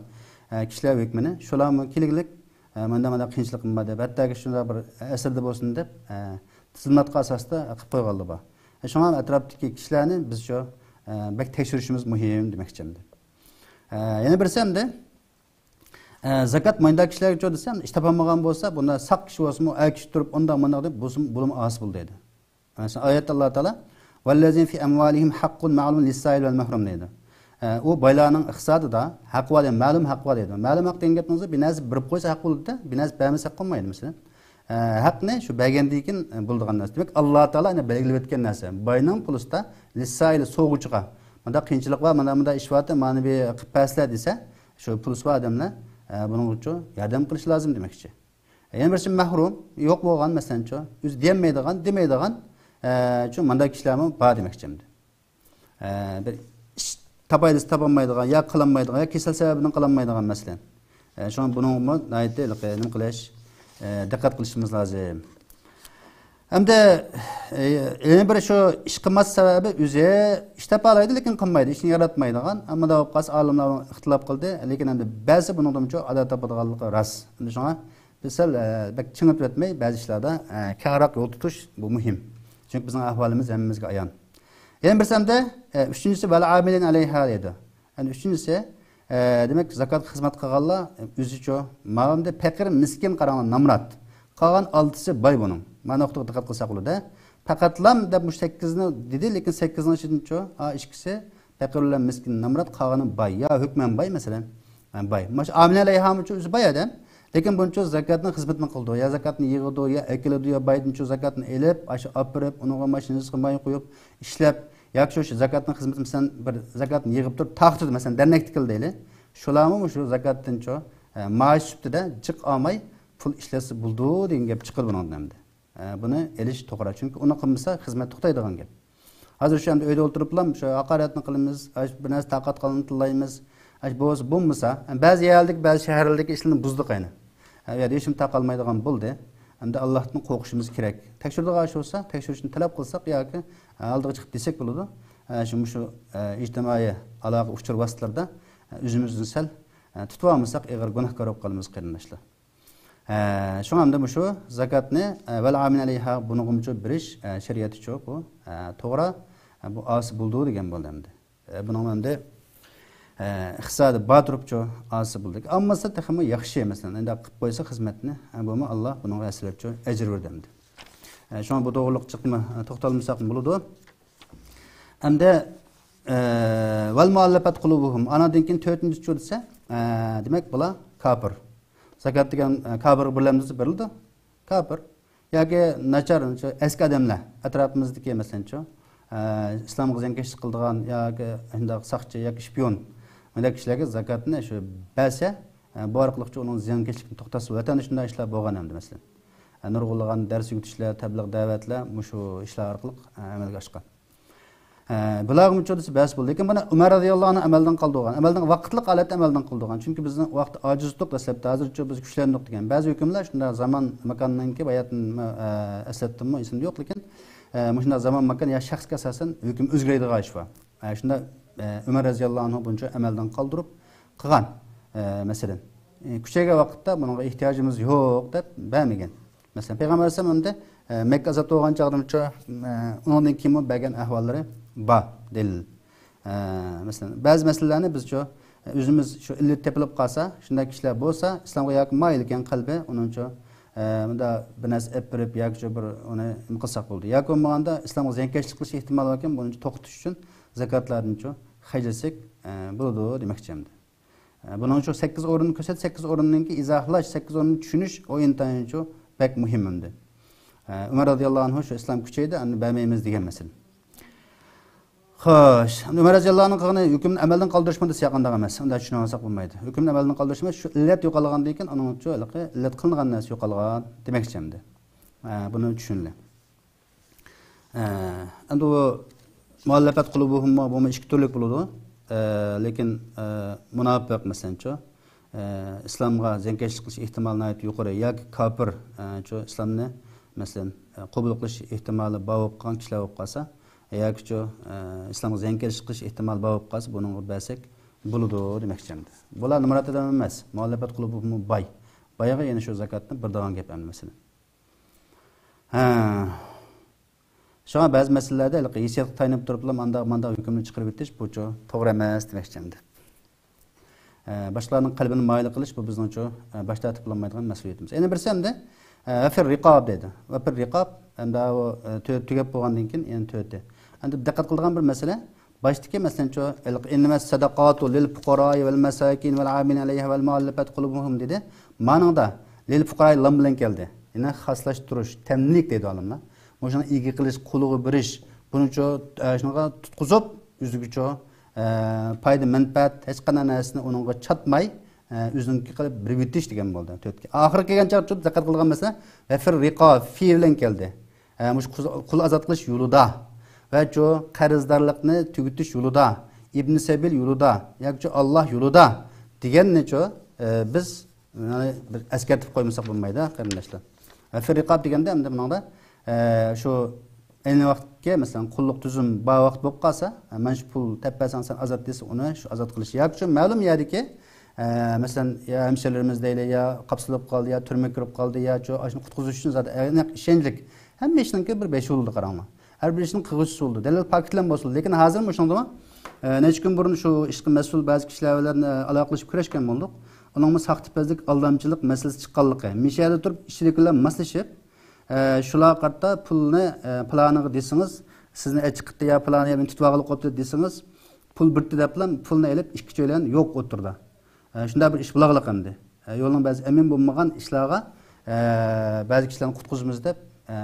ئە، كىشىلەر ھۆكمىنى، شۇلارمۇ كېلىگلىك، ئە، مانداق، مانداق قىيىنچىلىقىم بار دەپ، ھەتتاكى شۇنداق بىر ئەسىردە بولسۇن دەپ، ئە، تىزىملاتقا ئاساستا قىلىپ قويغانلار بار. ئە، شۇڭا ئەتراپتىكى كىشىلەرنى بىز شۇ، ئە، بەك تەكشۈرۈشىمىز مۇھىم دېمەكچى ئەمدى. ئە، يەنە بىرسى ئەمدى، ئە، زاكات مانداق كىشىلەرگىچۇ دېسەم، ئىش تاپالمىغان بولسا، بۇنداق ساق كىشى بولسىمۇ، ئەر كىشى تۇرۇپ، ئۇنداق مۇنداق دەپ، بولسىمۇ، بۇلىمۇ ئاسىي بولىدۇ دەيدۇ. مەسىلەن، ئايەتتە ئاللا تائالا، «ۋەللەزىنە فى ئەمۋالىھىم ھەققۇن مەئلۇم لىسسائىل ۋەل مەھرۇم» دەيدۇ. ئە، ئۇ بايلارنىڭ ئىقتىسادىدا ھەق بار دەيدۇ، مەلۇم ھەق بار دەيدۇ. مەلۇم ھەق دېگەن گەپنىڭ ئۆزى بىر نەرسە بېرىپ قويسا ھەق بولىدۇ-دە، بىر نەرسە بەرمىسە ھەق بولمايدۇ، مەسىلەن. ئە، ھەقنى شۇ بەرگەندىن كېيىن، ئە، بولىدىغان نەرسە. دېمەك، ئاللا تائالا يەنە بەلگىلەپ ئۆتكەن نەرسە. باينىڭ پۇلىسىدا لىسسائىل سوغۇچىغا، مۇنداق قىيىنچىلىق بار، مانا مۇنداق ئىش بار، مانا بۇ قىلىپ بەرسىلە دېسە، شۇ پۇلىسى بار ئادەملەر، ئە، بۇنىڭغىچۇ ياردەم قىلىشى لازىم دېمەكچى. يەنە بىرسى مەھرۇم، يوق بولغان، مەسىلەنچۇ، ئۆزى دېيەلمەيدىغان، دېمەيدىغان، ئە، شۇ مانداق كىشىلەرمۇ بار دېمەكچى ئەمدى. ئە، بىر ئىش تاپاي دېسە تاپالمايدىغان، يا قىلالمايدىغان، يا كېسەل سەۋەبىدىن قىلالمايدىغان، مەسىلەن. ئە، شۇڭا بۇنىڭغىمۇ ناھايىتى ھېلىقى نېمە قىلىش، ئە، دىققەت قىلىشىمىز لازىم. ئەمدى، ئە، يەنە بىر شۇ ئىش قىلماسلىق سەۋەبى ئۆزى ئىش تاپالايدۇ، لېكىن قىلمايدۇ، ئىشنى ياراتمايدىغان. ئەمما مۇنداق بولۇپ قالسا ئالىملار ئىختىلاپ قىلدى، لېكىن ئەمدى بەزى بۇنىڭدىمۇچۇ ئادا تاپىدىغانلىقى راست. ئەمدى شۇڭا بىز سەل، ئە، بەك چىڭىتىۋەتمەي، بەزى ئىشلاردا، ئە، كەڭرەك يول تۇتۇش بۇ مۇھىم. چۈنكى بىزنىڭ ئەھۋالىمىز ھەممىمىزگە ئايان. يەنە بىرسى ئەمدى، ئە، ئۈچىنچىسى، ۋەل ئامىلىنە ئەلەيھا دەيدۇ. يەنى ئۈچىنچىسى، ئە، دېمەك، زاكاتقا خىزمەت قىلغانلار، ئە، ئۆزىچۇ، ماۋۇ ئەمدى پەقىر، مىسكىن، قاراڭلار، نامرات. قالغان ئالتىسى باي بۇنىڭ. مانا نۇقتىغا دىققەت قىلساق بولىدۇ. پەقەتلام دەپ مۇشۇ سەككىزنى دېدى، لېكىن سەككىزنىڭ ئىچىدىنچۇ، ئا، ئىككىسى پەقىر بىلەن مىسكىن، نامرات، قالغىنى باي. يا ھۆكمەن باي، مەسىلەن. ھە، باي. مانا شۇ ئامىلە ئەلەيھامۇچۇ ئۆزى باي ئادەم. لېكىن بۇنىچۇ زاكاتنىڭ خىزمىتىنى قىلىدۇ. يا زاكاتنى يىغىدۇ، يا ئەكېلىدۇ، يا بايدىنچۇ زاكاتنى ئېلىپ، ئاشۇ ئاپىرىپ، ئۇنىڭغا ماشىنىسىغا ماي قويۇپ، ئىشلەپ، ياكى شۇ، شۇ زاكاتنىڭ خىزمىتى، مەسىلەن، بىر زاكاتنى يىغىپ تۇرۇپ، تارقىتىدۇ، مەسىلەن، دەرنەكتە كېلىدۇ دەيلى. شۇلارمۇ مۇشۇ زاكاتتىنچۇ، ئە، مائاش سۈپىتىدە جىق ئالماي پۇل ئىشلەتسە بولىدۇ دېگەن گەپ چىقىدۇ بۇنىڭدىن ئەمدى. ئە، بۇنى ئېلىش توغرا. چۈنكى ئۇنى قىلمىسا خىزمەت توختايدىغان گەپ. ھازىر شۇ ئەمدى ئۆيدە ئولتۇرۇپلا شۇ ھاقارەتنى قىلىمىز، ئاش-، بىر نەرسە تاقات قالغاننى تىللايمىز. ئاش-، بولسا بولمىسا، بەزى يەرلىكى، بەزى شەھەرلىكى ئىشلىرىنى بۇزدۇق ئەينى. ئە، ئۇ يەردە ھېچكىم تاقالمايدىغان بولدى. ئەمدى ئاللاھتىن قورقۇشىمىز كېرەك. تەكشۈرىدىغان ئىش بولسا، تەكشۈرۈشنى تەلەپ قىلساق ياكى، ئە، ئالدىغا چىقىپ دېسەك بولىدۇ. ئە، شۇ، مۇشۇ، ئە، ئىجتىمائىي ئالاقە ئۇچۇر ۋاسىتىلىرىدا، ئە، ئۆزىمىزنى سەل، ئە، تۇتۇۋالمىساق ئېغىر گۇناھكار بولۇپ قالىمىز، قېرىنداشلار. ھە، شۇڭا ئەمدى مۇشۇ زاكاتنى، ئە، ۋەل ئامىلىنە ئەلەيھا، بۇنىڭغىمۇچۇ بېرىش، ئە، شەرىئەتچۇ بۇ، ئە، توغرا، ئە، بۇ ئاسىي بولىدۇ دېگەن بولدى ئەمدى. ئە، بۇنىڭ ئەمدى، ئە، ئىقتىسادى بار تۇرۇپچۇ ئاسىي بولدى. ئالمىسا تېخىمۇ ياخشى، مەسىلەن، ئەندى قىلىپ قويسا خىزمەتنى، ئە، بۇمۇ ئاللا بۇنىڭغا ھەسسىلەپچۇ ئەجىر بېرىدۇ ئەمدى. ئە، شۇڭا بۇ توغرىلىق جىقمۇ، ئە، توختالمىساقمۇ بولىدۇ. ئەمدى، ئە، ۋەل مۇئەللەپەت قۇلۇبۇھۇم. ئاناندىن كېيىن تۆتىنچىسى دېسە، ئە، دېمەك، بۇلار كاپىر. زاكات دېگەن، ئە، كاپىرغا بىرلەمدىسى بېرىلىدۇ. كاپىر. ياكى ناچار، شۇ ئەسكى ئادەملەر. ئەتراپىمىزدىكى، مەسىلەن، شۇ، ئە، ئىسلامغا زىيانكەشلىك قىلىدىغان ياكى شۇنداق ساقچى ياكى شپىيون. مۇنداق كىشىلەرگە زاكاتنى شۇ بەرسە، ئە، بۇ ئارقىلىق شۇ ئۇنىڭ زىيانكەشلىكىنى توختاتسا، ۋەتەندە شۇنداق ئىشلار بولغان ئەمدى، مەسىلەن. ئە، نۇرغۇنلىغان دەرس ئۆگىتىشلەر، تەبلىغ دەۋەتلەر مۇشۇ ئىشلار ئارقىلىق، ئە، ئەمەلگە ئاشقان. ئە، بۇلارغىمۇ چۇ دېسە بەس بولدى. لېكىن بۇنى ئۆمەر رەزىياللاھۇ ئەنھۇ ئەمەلدىن قالدۇرغان. ئەمەلدىن، ۋاقىتلىق ھالەتتە ئەمەلدىن قالدۇرغان. چۈنكى بىزنىڭ ۋاقىت ئاجىزلىق دەسلەپتە، ھازىرچۇ بىز كۈچلەندۇق دېگەن. بەزى ھۆكۈملەر شۇنداق زامان، ماكاننىڭكى باياتىن، ئە، ئەسلەتتىممۇ، ئېسىمدە يوق، لېكىن، ئە، مۇشۇنداق زامان، ماكان يا شەخسكە ئاساسەن ھۆكۈم ئۆزگىرەيدىغان ئىش بار. ئە، شۇنداق، ئە، ئۆمەر رەزىياللاھۇ ئەنھۇ بۇنچە ئەمەلدىن قالدۇرۇپ قىلغان، ئە، مەسىلەن. ئە، كۈچەيگەن ۋاقىتتا بۇنىڭغا ئېھتىياجىمىز يوق دەپ بەرمىگەن. مەسىلەن، پەيغەمبەر ئەلەيھىسسالام ئەمدى، ئە، مەككە ئازاد بولغان چاغدىمۇچۇ، ئە، ئۇنىڭدىن كېيىنمۇ بەرگەن ئەھۋاللىرى بار، دەلىل. ئە، مەسىلەن، بەزى مەسىلىلەرنى بىزچۇ، ئۆزىمىز شۇ ئىللەت تېپىلىپ قالسا، شۇنداق كىشىلەر بولسا، ئىسلامغا ياكى مايىل ئىكەن قەلبى، ئۇنىڭچۇ، ئە، مۇنداق بىر نەرسە ئېلىپ بېرىپ ياكىچۇ بىر ئۇنى نېمە قىلساق بولىدۇ. ياكى بولمىغاندا ئىسلامغا زىيانكەشلىك قىلىش ئېھتىمالى باركەن، بۇنىڭچۇ توختىتىش ئۈچۈن زاكاتلاردىنچۇ خەجلىسەك، ئە، بولىدۇ دېمەكچى ئەمدى. ئە، بۇنىڭچۇ سەككىز ئورۇننى كۆرسەت، سەككىز ئورۇننىڭكى ئىزاھلاش، سەككىز ئورۇننى چۈشىنىش، ئۇ ئىنتايىنچۇ بەك مۇھىم ئەمدى. ئە، ئۆمەر رەزىياللاھۇ ئەنھۇ شۇ ئىسلام كۈچەيدى، ئەمدى بەرمەيمىز دېگەن مەسىلە. خوش، ئەمدى ئۆمەر رەزىياللاھۇ ئەنھۇ قىلغىنى ھۆكۈمنى ئەمەلدىن قالدۇرۇشمۇ دېسە ياقىنداق ئەمەس. ئۇنداق چۈشىنىۋالساق بولمايدۇ. ھۆكۈمنى ئەمەلدىن قالدۇرۇش ئەمەس، شۇ ئىللەت يوقالغاندىن كېيىن ئۇنىڭچۇ ھېلىقى ئىللەت قىلىنغان نەرسە يوقالغان دېمەكچى ئەمدى. ئە، بۇنى چۈشىنىلى. ئە، ئەمدى بۇ مۇئەللەپەت قۇلۇبۇھۇممۇ، بۇمۇ ئىككى تۈرلۈك بولىدۇ. ئە، لېكىن، ئە، مۇناپىق، مەسىلەنچۇ، ئە، ئىسلامغا زىيانكەشلىك قىلىش ئېھتىمالى ناھايىتى يۇقىرى ياكى كاپىر، ئە، چۇ، ئىسلامنى، مەسىلەن، ئە، قوبۇل قىلىش ئېھتىمالى بار بولۇپ قالغان كىشىلەر بولۇپ قالسا، ياكىچۇ، ئە، ئىسلامغا زىيانكەشلىك قىلىش ئېھتىمالى بار بولۇپ قالسا، بۇنىڭغا بەرسەك بولىدۇ دېمەكچى ئەمدى. بۇلار مۇراد ئادەم ئەمەس. مۇئەللەپەت قۇلۇبۇھۇممۇ باي. بايغا يەنە شۇ زاكاتنى بېرىدىغان گەپ ئەمدى، مەسىلەن. ھە. شۇڭا بەزى مەسىلىلەردە ھېلىقى ھېسسىياتقا تايىنىپ تۇرۇپلا ئانداق مانداق ھۆكۈمنى چىقىرىۋېتىش، بۇچۇ توغرا ئەمەس دېمەكچى ئەمدى. ئە، باشقىلارنىڭ قەلبىنى مايىل قىلىش، بۇ بىزنىڭچۇ، ئە، باش تارتىپ بولالمايدىغان مەسئۇلىيىتىمىز. يەنە بىرسى ئەمدى، ئە، ۋەفىر رىقاب دەيدۇ. ۋەفىر رىقاب، ئەمدى ئۇ، ئە، تۆ-، تۈگەپ بولغاندىن كېيىن يەنە تۆتى. ئەمدى دىققەت قىلىدىغان بىر مەسىلە، باشتىكى، مەسىلەن، شۇ، ھېلىقى، «ئىننەمەس سەدەقاتۇ لىل پۇقەرائى ۋەل مەساكىن ۋەل ئامىلىنە ئەلەيھا ۋەل مۇئەللەپەت قۇلۇبۇھۇم» دېدى. مانىڭدا لىل پۇقەرائى لام بىلەن كەلدى. يەنى خاسلاشتۇرۇش، تەملىك دەيدۇ ئالىملار. مۇشۇنى ئىگە قىلىش، قۇلىغا بېرىش، بۇنىچۇ، ئە، شۇنىڭغا تۇتقۇزۇپ، ئۆزىگىچۇ، ئە، پايدا، مەنپەئەت، ھېچقانداق نەرسىنى ئۇنىڭغا چاتماي، ئە، ئۆزىنىڭكى قىلىپ بېرىۋېتىش دېگەن بولدى. تۆتكە. ئاخىرى كەلگەن چاغدا دىققەت قىلغان مەسىلە، ۋەفىر رىقاب، فى بىلەن كەلدى. ئە، مۇشۇ قۇل، قۇل ئازاد قىلىش يولىدا ۋە شۇ قەرزدارلىقنى تۈگىتىش يولىدا، ئىبن سەبىل يولىدا ياكى شۇ ئاللاھ يولىدا دېگەننىچۇ، ئە، بىز، يەنى، بىر ئەسكەرتىپ قويمىساق بولمايدۇ، قېرىنداشلار. ۋەفىر رىقاب دېگەندە ئەمدى بۇنىڭدا، ئە، شۇ ئەينى ۋاقىتتىكى، مەسىلەن، قۇللۇق تۈزۈم بار ۋاقىت بولۇپ قالسا، ئە، مانا شۇ پۇل تەپ بەرسەڭ سەن ئازاد دېسە، ئۇنى شۇ ئازاد قىلىش ياكى شۇ مەلۇم يەردىكى ئە، مەسىلەن، يا ھەمشىرىلىرىمىز دەيلى، يا قاپسىلىپ قالدى، يا تۈرمىگە كىرىپ قالدى، يا شۇ، ئاشۇنى قۇتقۇزۇش ئۈچۈن زادى ئەڭ ئېنىق ئىشەنچلىك، ھەممە ئىشنىڭكى بىر بېشى بولىدۇ، قاراڭلار. ھەر بىر ئىشنىڭ قىلغۇچىسى بولىدۇ. دەلىل پاكىتلار بولسىدۇ. لېكىن ھازىر مۇشۇنىڭدىمۇ، ئە، نەچچە كۈن بۇرۇن شۇ ئىشقا مەسئۇل بەزى كىشىلەر بىلەن، ئە، ئالاقىلىشىپ كۆرۈشكەن بولدۇق. ئۇنىڭمۇ ساختىپەزلىك، ئالدامچىلىق مەسىلىسى چىققانلىقى. مىشەدە تۇرۇپ ئىچىدىكىلەر ماسلىشىپ، ئە، شۇلارغا قارىتا پۇلنى، ئە، پىلانىغا دېسىڭىز، سىزنى ئەچىقىتتى يا پىلانى يەردىن تۇتۇۋالغىلى قوپتى دېسىڭىز، پۇل بېرىپتۇ دەپلا پۇلنى ئېلىپ ئىككى چۆلەن يوق ئوتتۇرىدا. ئە، شۇنداق بىر ئىش بولاغلىق ئەمدى. ئە، يولنىڭ بەزى ئەمىن بولمىغان ئىشلارغا، ئە، بەزى كىشىلەرنى قۇتقۇزىمىز دەپ، ئە،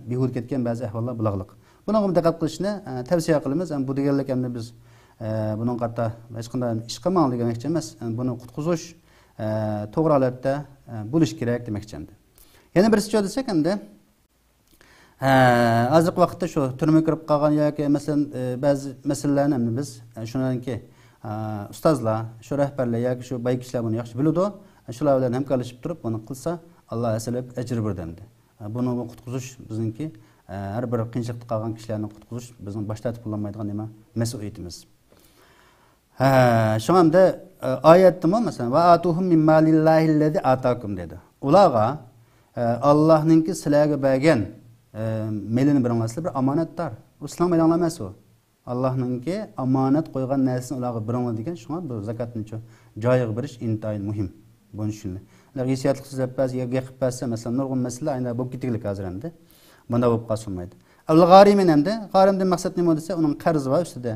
بىھۇدە كەتكەن بەزى ئەھۋاللار بولاغلىق. بۇنىڭغا دىققەت قىلىشنى، ئە، تەۋسىيە قىلىمىز. ئەمدى بۇ دېگەنلىك ئەمدى بىز، ئە، بۇنىڭغا قارىتا ھېچقانداق ئىش قىلماڭ دېگەنلىكچە ئەمەس. ئەمدى بۇنى قۇتقۇزۇش، ئە، توغرا ھالەتتە، ئە، بولۇشى كېرەك دېمەكچى ئەمدى. يەنە بىرسىچۇ دېسەك ئەمدى، ھە، ھازىرقى ۋاقىتتا شۇ تۈرمىگە كىرىپ قالغان ياكى مەسىلەن، ئە، بەزى مەسىلىلەرنى ئەمدى بىز، ئە، شۇنىڭكى، ئە، ئۇستازلار، شۇ رەھبەرلەر ياكى شۇ باي كىشىلەر بۇنى ياخشى بىلىدۇ. شۇلار بىلەن ھەمكارلىشىپ تۇرۇپ بۇنى قىلسا، ئاللا ھەسسىلەپ ئەجىر بېرىدۇ ئەمدى. ئە، بۇنى قۇتقۇزۇش بىزنىڭكى، ئە، ھەر بىر قىيىنچىلىقتا قالغان كىشىلەرنى قۇتقۇزۇش بىزنىڭ باش تارتىپ بولالمايدىغان نېمە، مەسئۇلىيىتىمىز. ھە، شۇڭا ئەمدى، ئە، ئايەتتىمۇ، مەسىلەن، «ۋە ئاتۇھۇم مىن مالىللاھىللەزى ئاتاكۇم» دېدى. ئۇلارغا، ئە، ئاللاھنىڭكى سىلەرگە بەرگەن، ئە، مېلىنى بېرىڭلار، سىلەر بىر ئامانەتدار. ئۇ سىلەرنىڭ مېلىڭلار ئەمەس ئۇ. ئاللاھنىڭكى ئامانەت قويغان نەرسىنى ئۇلارغا بېرىڭلار دېگەن. شۇڭا بۇ زاكاتنى شۇ جايىغا بېرىش ئىنتايىن مۇھىم. بۇنى چۈشىنىلى. ھېسسىياتلىق سۆزلەپ بەرسە، يا گەپ قىلىپ بەرسە، مەسىلەن، نۇرغۇن مەسىلىلەر ئاينا بولۇپ كېتىگلىك ھازىر ئەمدى. مانا بولۇپ قالسا بولمايدۇ. ئەل غارىمىن ئەمدى، غارىمدىن مەقسەت نېمە دېسە، ئۇنىڭ قەرزى بار ئۈستىدە.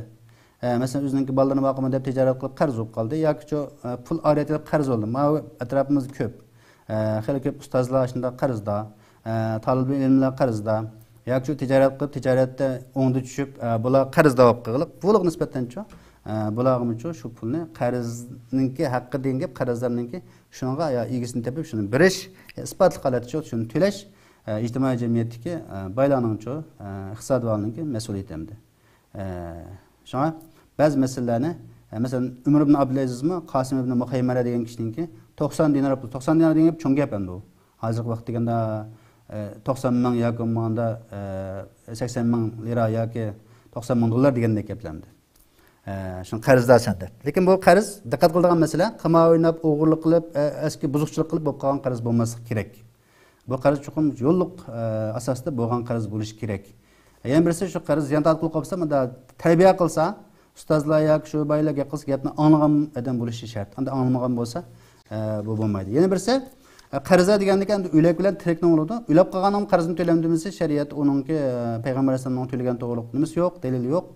ئە، مەسىلەن، ئۆزىنىڭكى بالىلىرىنى باقىمەن دەپ تىجارەت قىلىپ قەرز بولۇپ قالدى ياكى شۇ، ئە، پۇل ئارىيەتلىك قەرز بولدى. ماۋۇ ئەتراپىمىزدا كۆپ. ئە، خېلى كۆپ ئۇستازلار شۇنداق قەرزدار، ئە، تالىبى ئىلىملەر قەرزدار ياكى شۇ تىجارەت قىلىپ، تىجارەتتە ئوڭدا چۈشۈپ، ئە، بۇلار قەرزدار بولۇپ قېلىپ، بۇلارغا نىسبەتەنچۇ، ئە، بۇلارغىمۇچۇ شۇ پۇلنى قەرزنىڭكى ھەققى دېگەن گەپ، قەرزدارنىڭكى شۇنىڭغا يا ئىگىسىنى تېپىپ شۇنى بېرىش، يا ئىسپاتلىق ھالەتتىچۇ شۇنى تۆلەش، ئە، ئىجتىمائىي جەمئىيەتتىكى، ئە، بايلارنىڭچۇ، ئە، ئىقتىسادىي ئەھۋالنىڭكى مەسئۇلىيىتى ئەمدى. ئە، شۇڭا بەزى مەسىلىلەرنى، ئە، مەسىلەن، ئۆمەر ئىبن ئابدۇلئەزىزمۇ قاسىم ئىبن مۇخەيمەرە دېگەن كىشىنىڭكى توقسان دىنار پۇل، توقسان دىنار دېگەن گەپ چوڭ گەپ ئەمدى ئۇ. ھازىرقى ۋاقىتتا دېگەندە، ئە، توقسان مىڭ ياكى بولمىغاندا، ئە، سەكسەن مىڭ لىرا ياكى توقسان مىڭ دوللار دېگەندەك گەپلەر ئەمدى. ئە، شۇڭا قەرزدارسەن دەپ. لېكىن بۇ قەرز دىققەت قىلىدىغان مەسىلە، قىمار ئويناپ، ئوغرىلىق قىلىپ، ئە، ئەسكى بۇزۇقچىلىق قىلىپ بولۇپ قالغان قەرز بولماسلىقى كېرەك. بۇ قەرز چوقۇم يوللۇق، ئە، ئاساستا بولغان قەرز بولۇشى كېرەك. يەنە بىرسى شۇ قەرز زىيان تارتقىلى قوپسا، مۇنداق تەربىيە قىلسا، ئۇستازلار ياكى شۇ بايلار گەپ قىلسا، گەپنى ئاڭلىغان ئادەم بولۇشى شەرت. ئەمدى ئاڭلىمىغان بولسا، ئە، بۇ بولمايدۇ. يەنە بىرسى، ئە، قەرزدار دېگەندىكى ئەمدى ئۆلۈك بىلەن تىرىكنىڭ بولىدۇ. ئۆلۈپ قالغان ئادەم قەرزنى تۆلەمدىمىسى شەرىئەتتە ئۇنىڭكى، ئە، پەيغەمبەر ئەلەيھىسسالامنىڭ تۆلىگەن توغرۇلۇق نېمىسى يوق، دەلىلى يوق.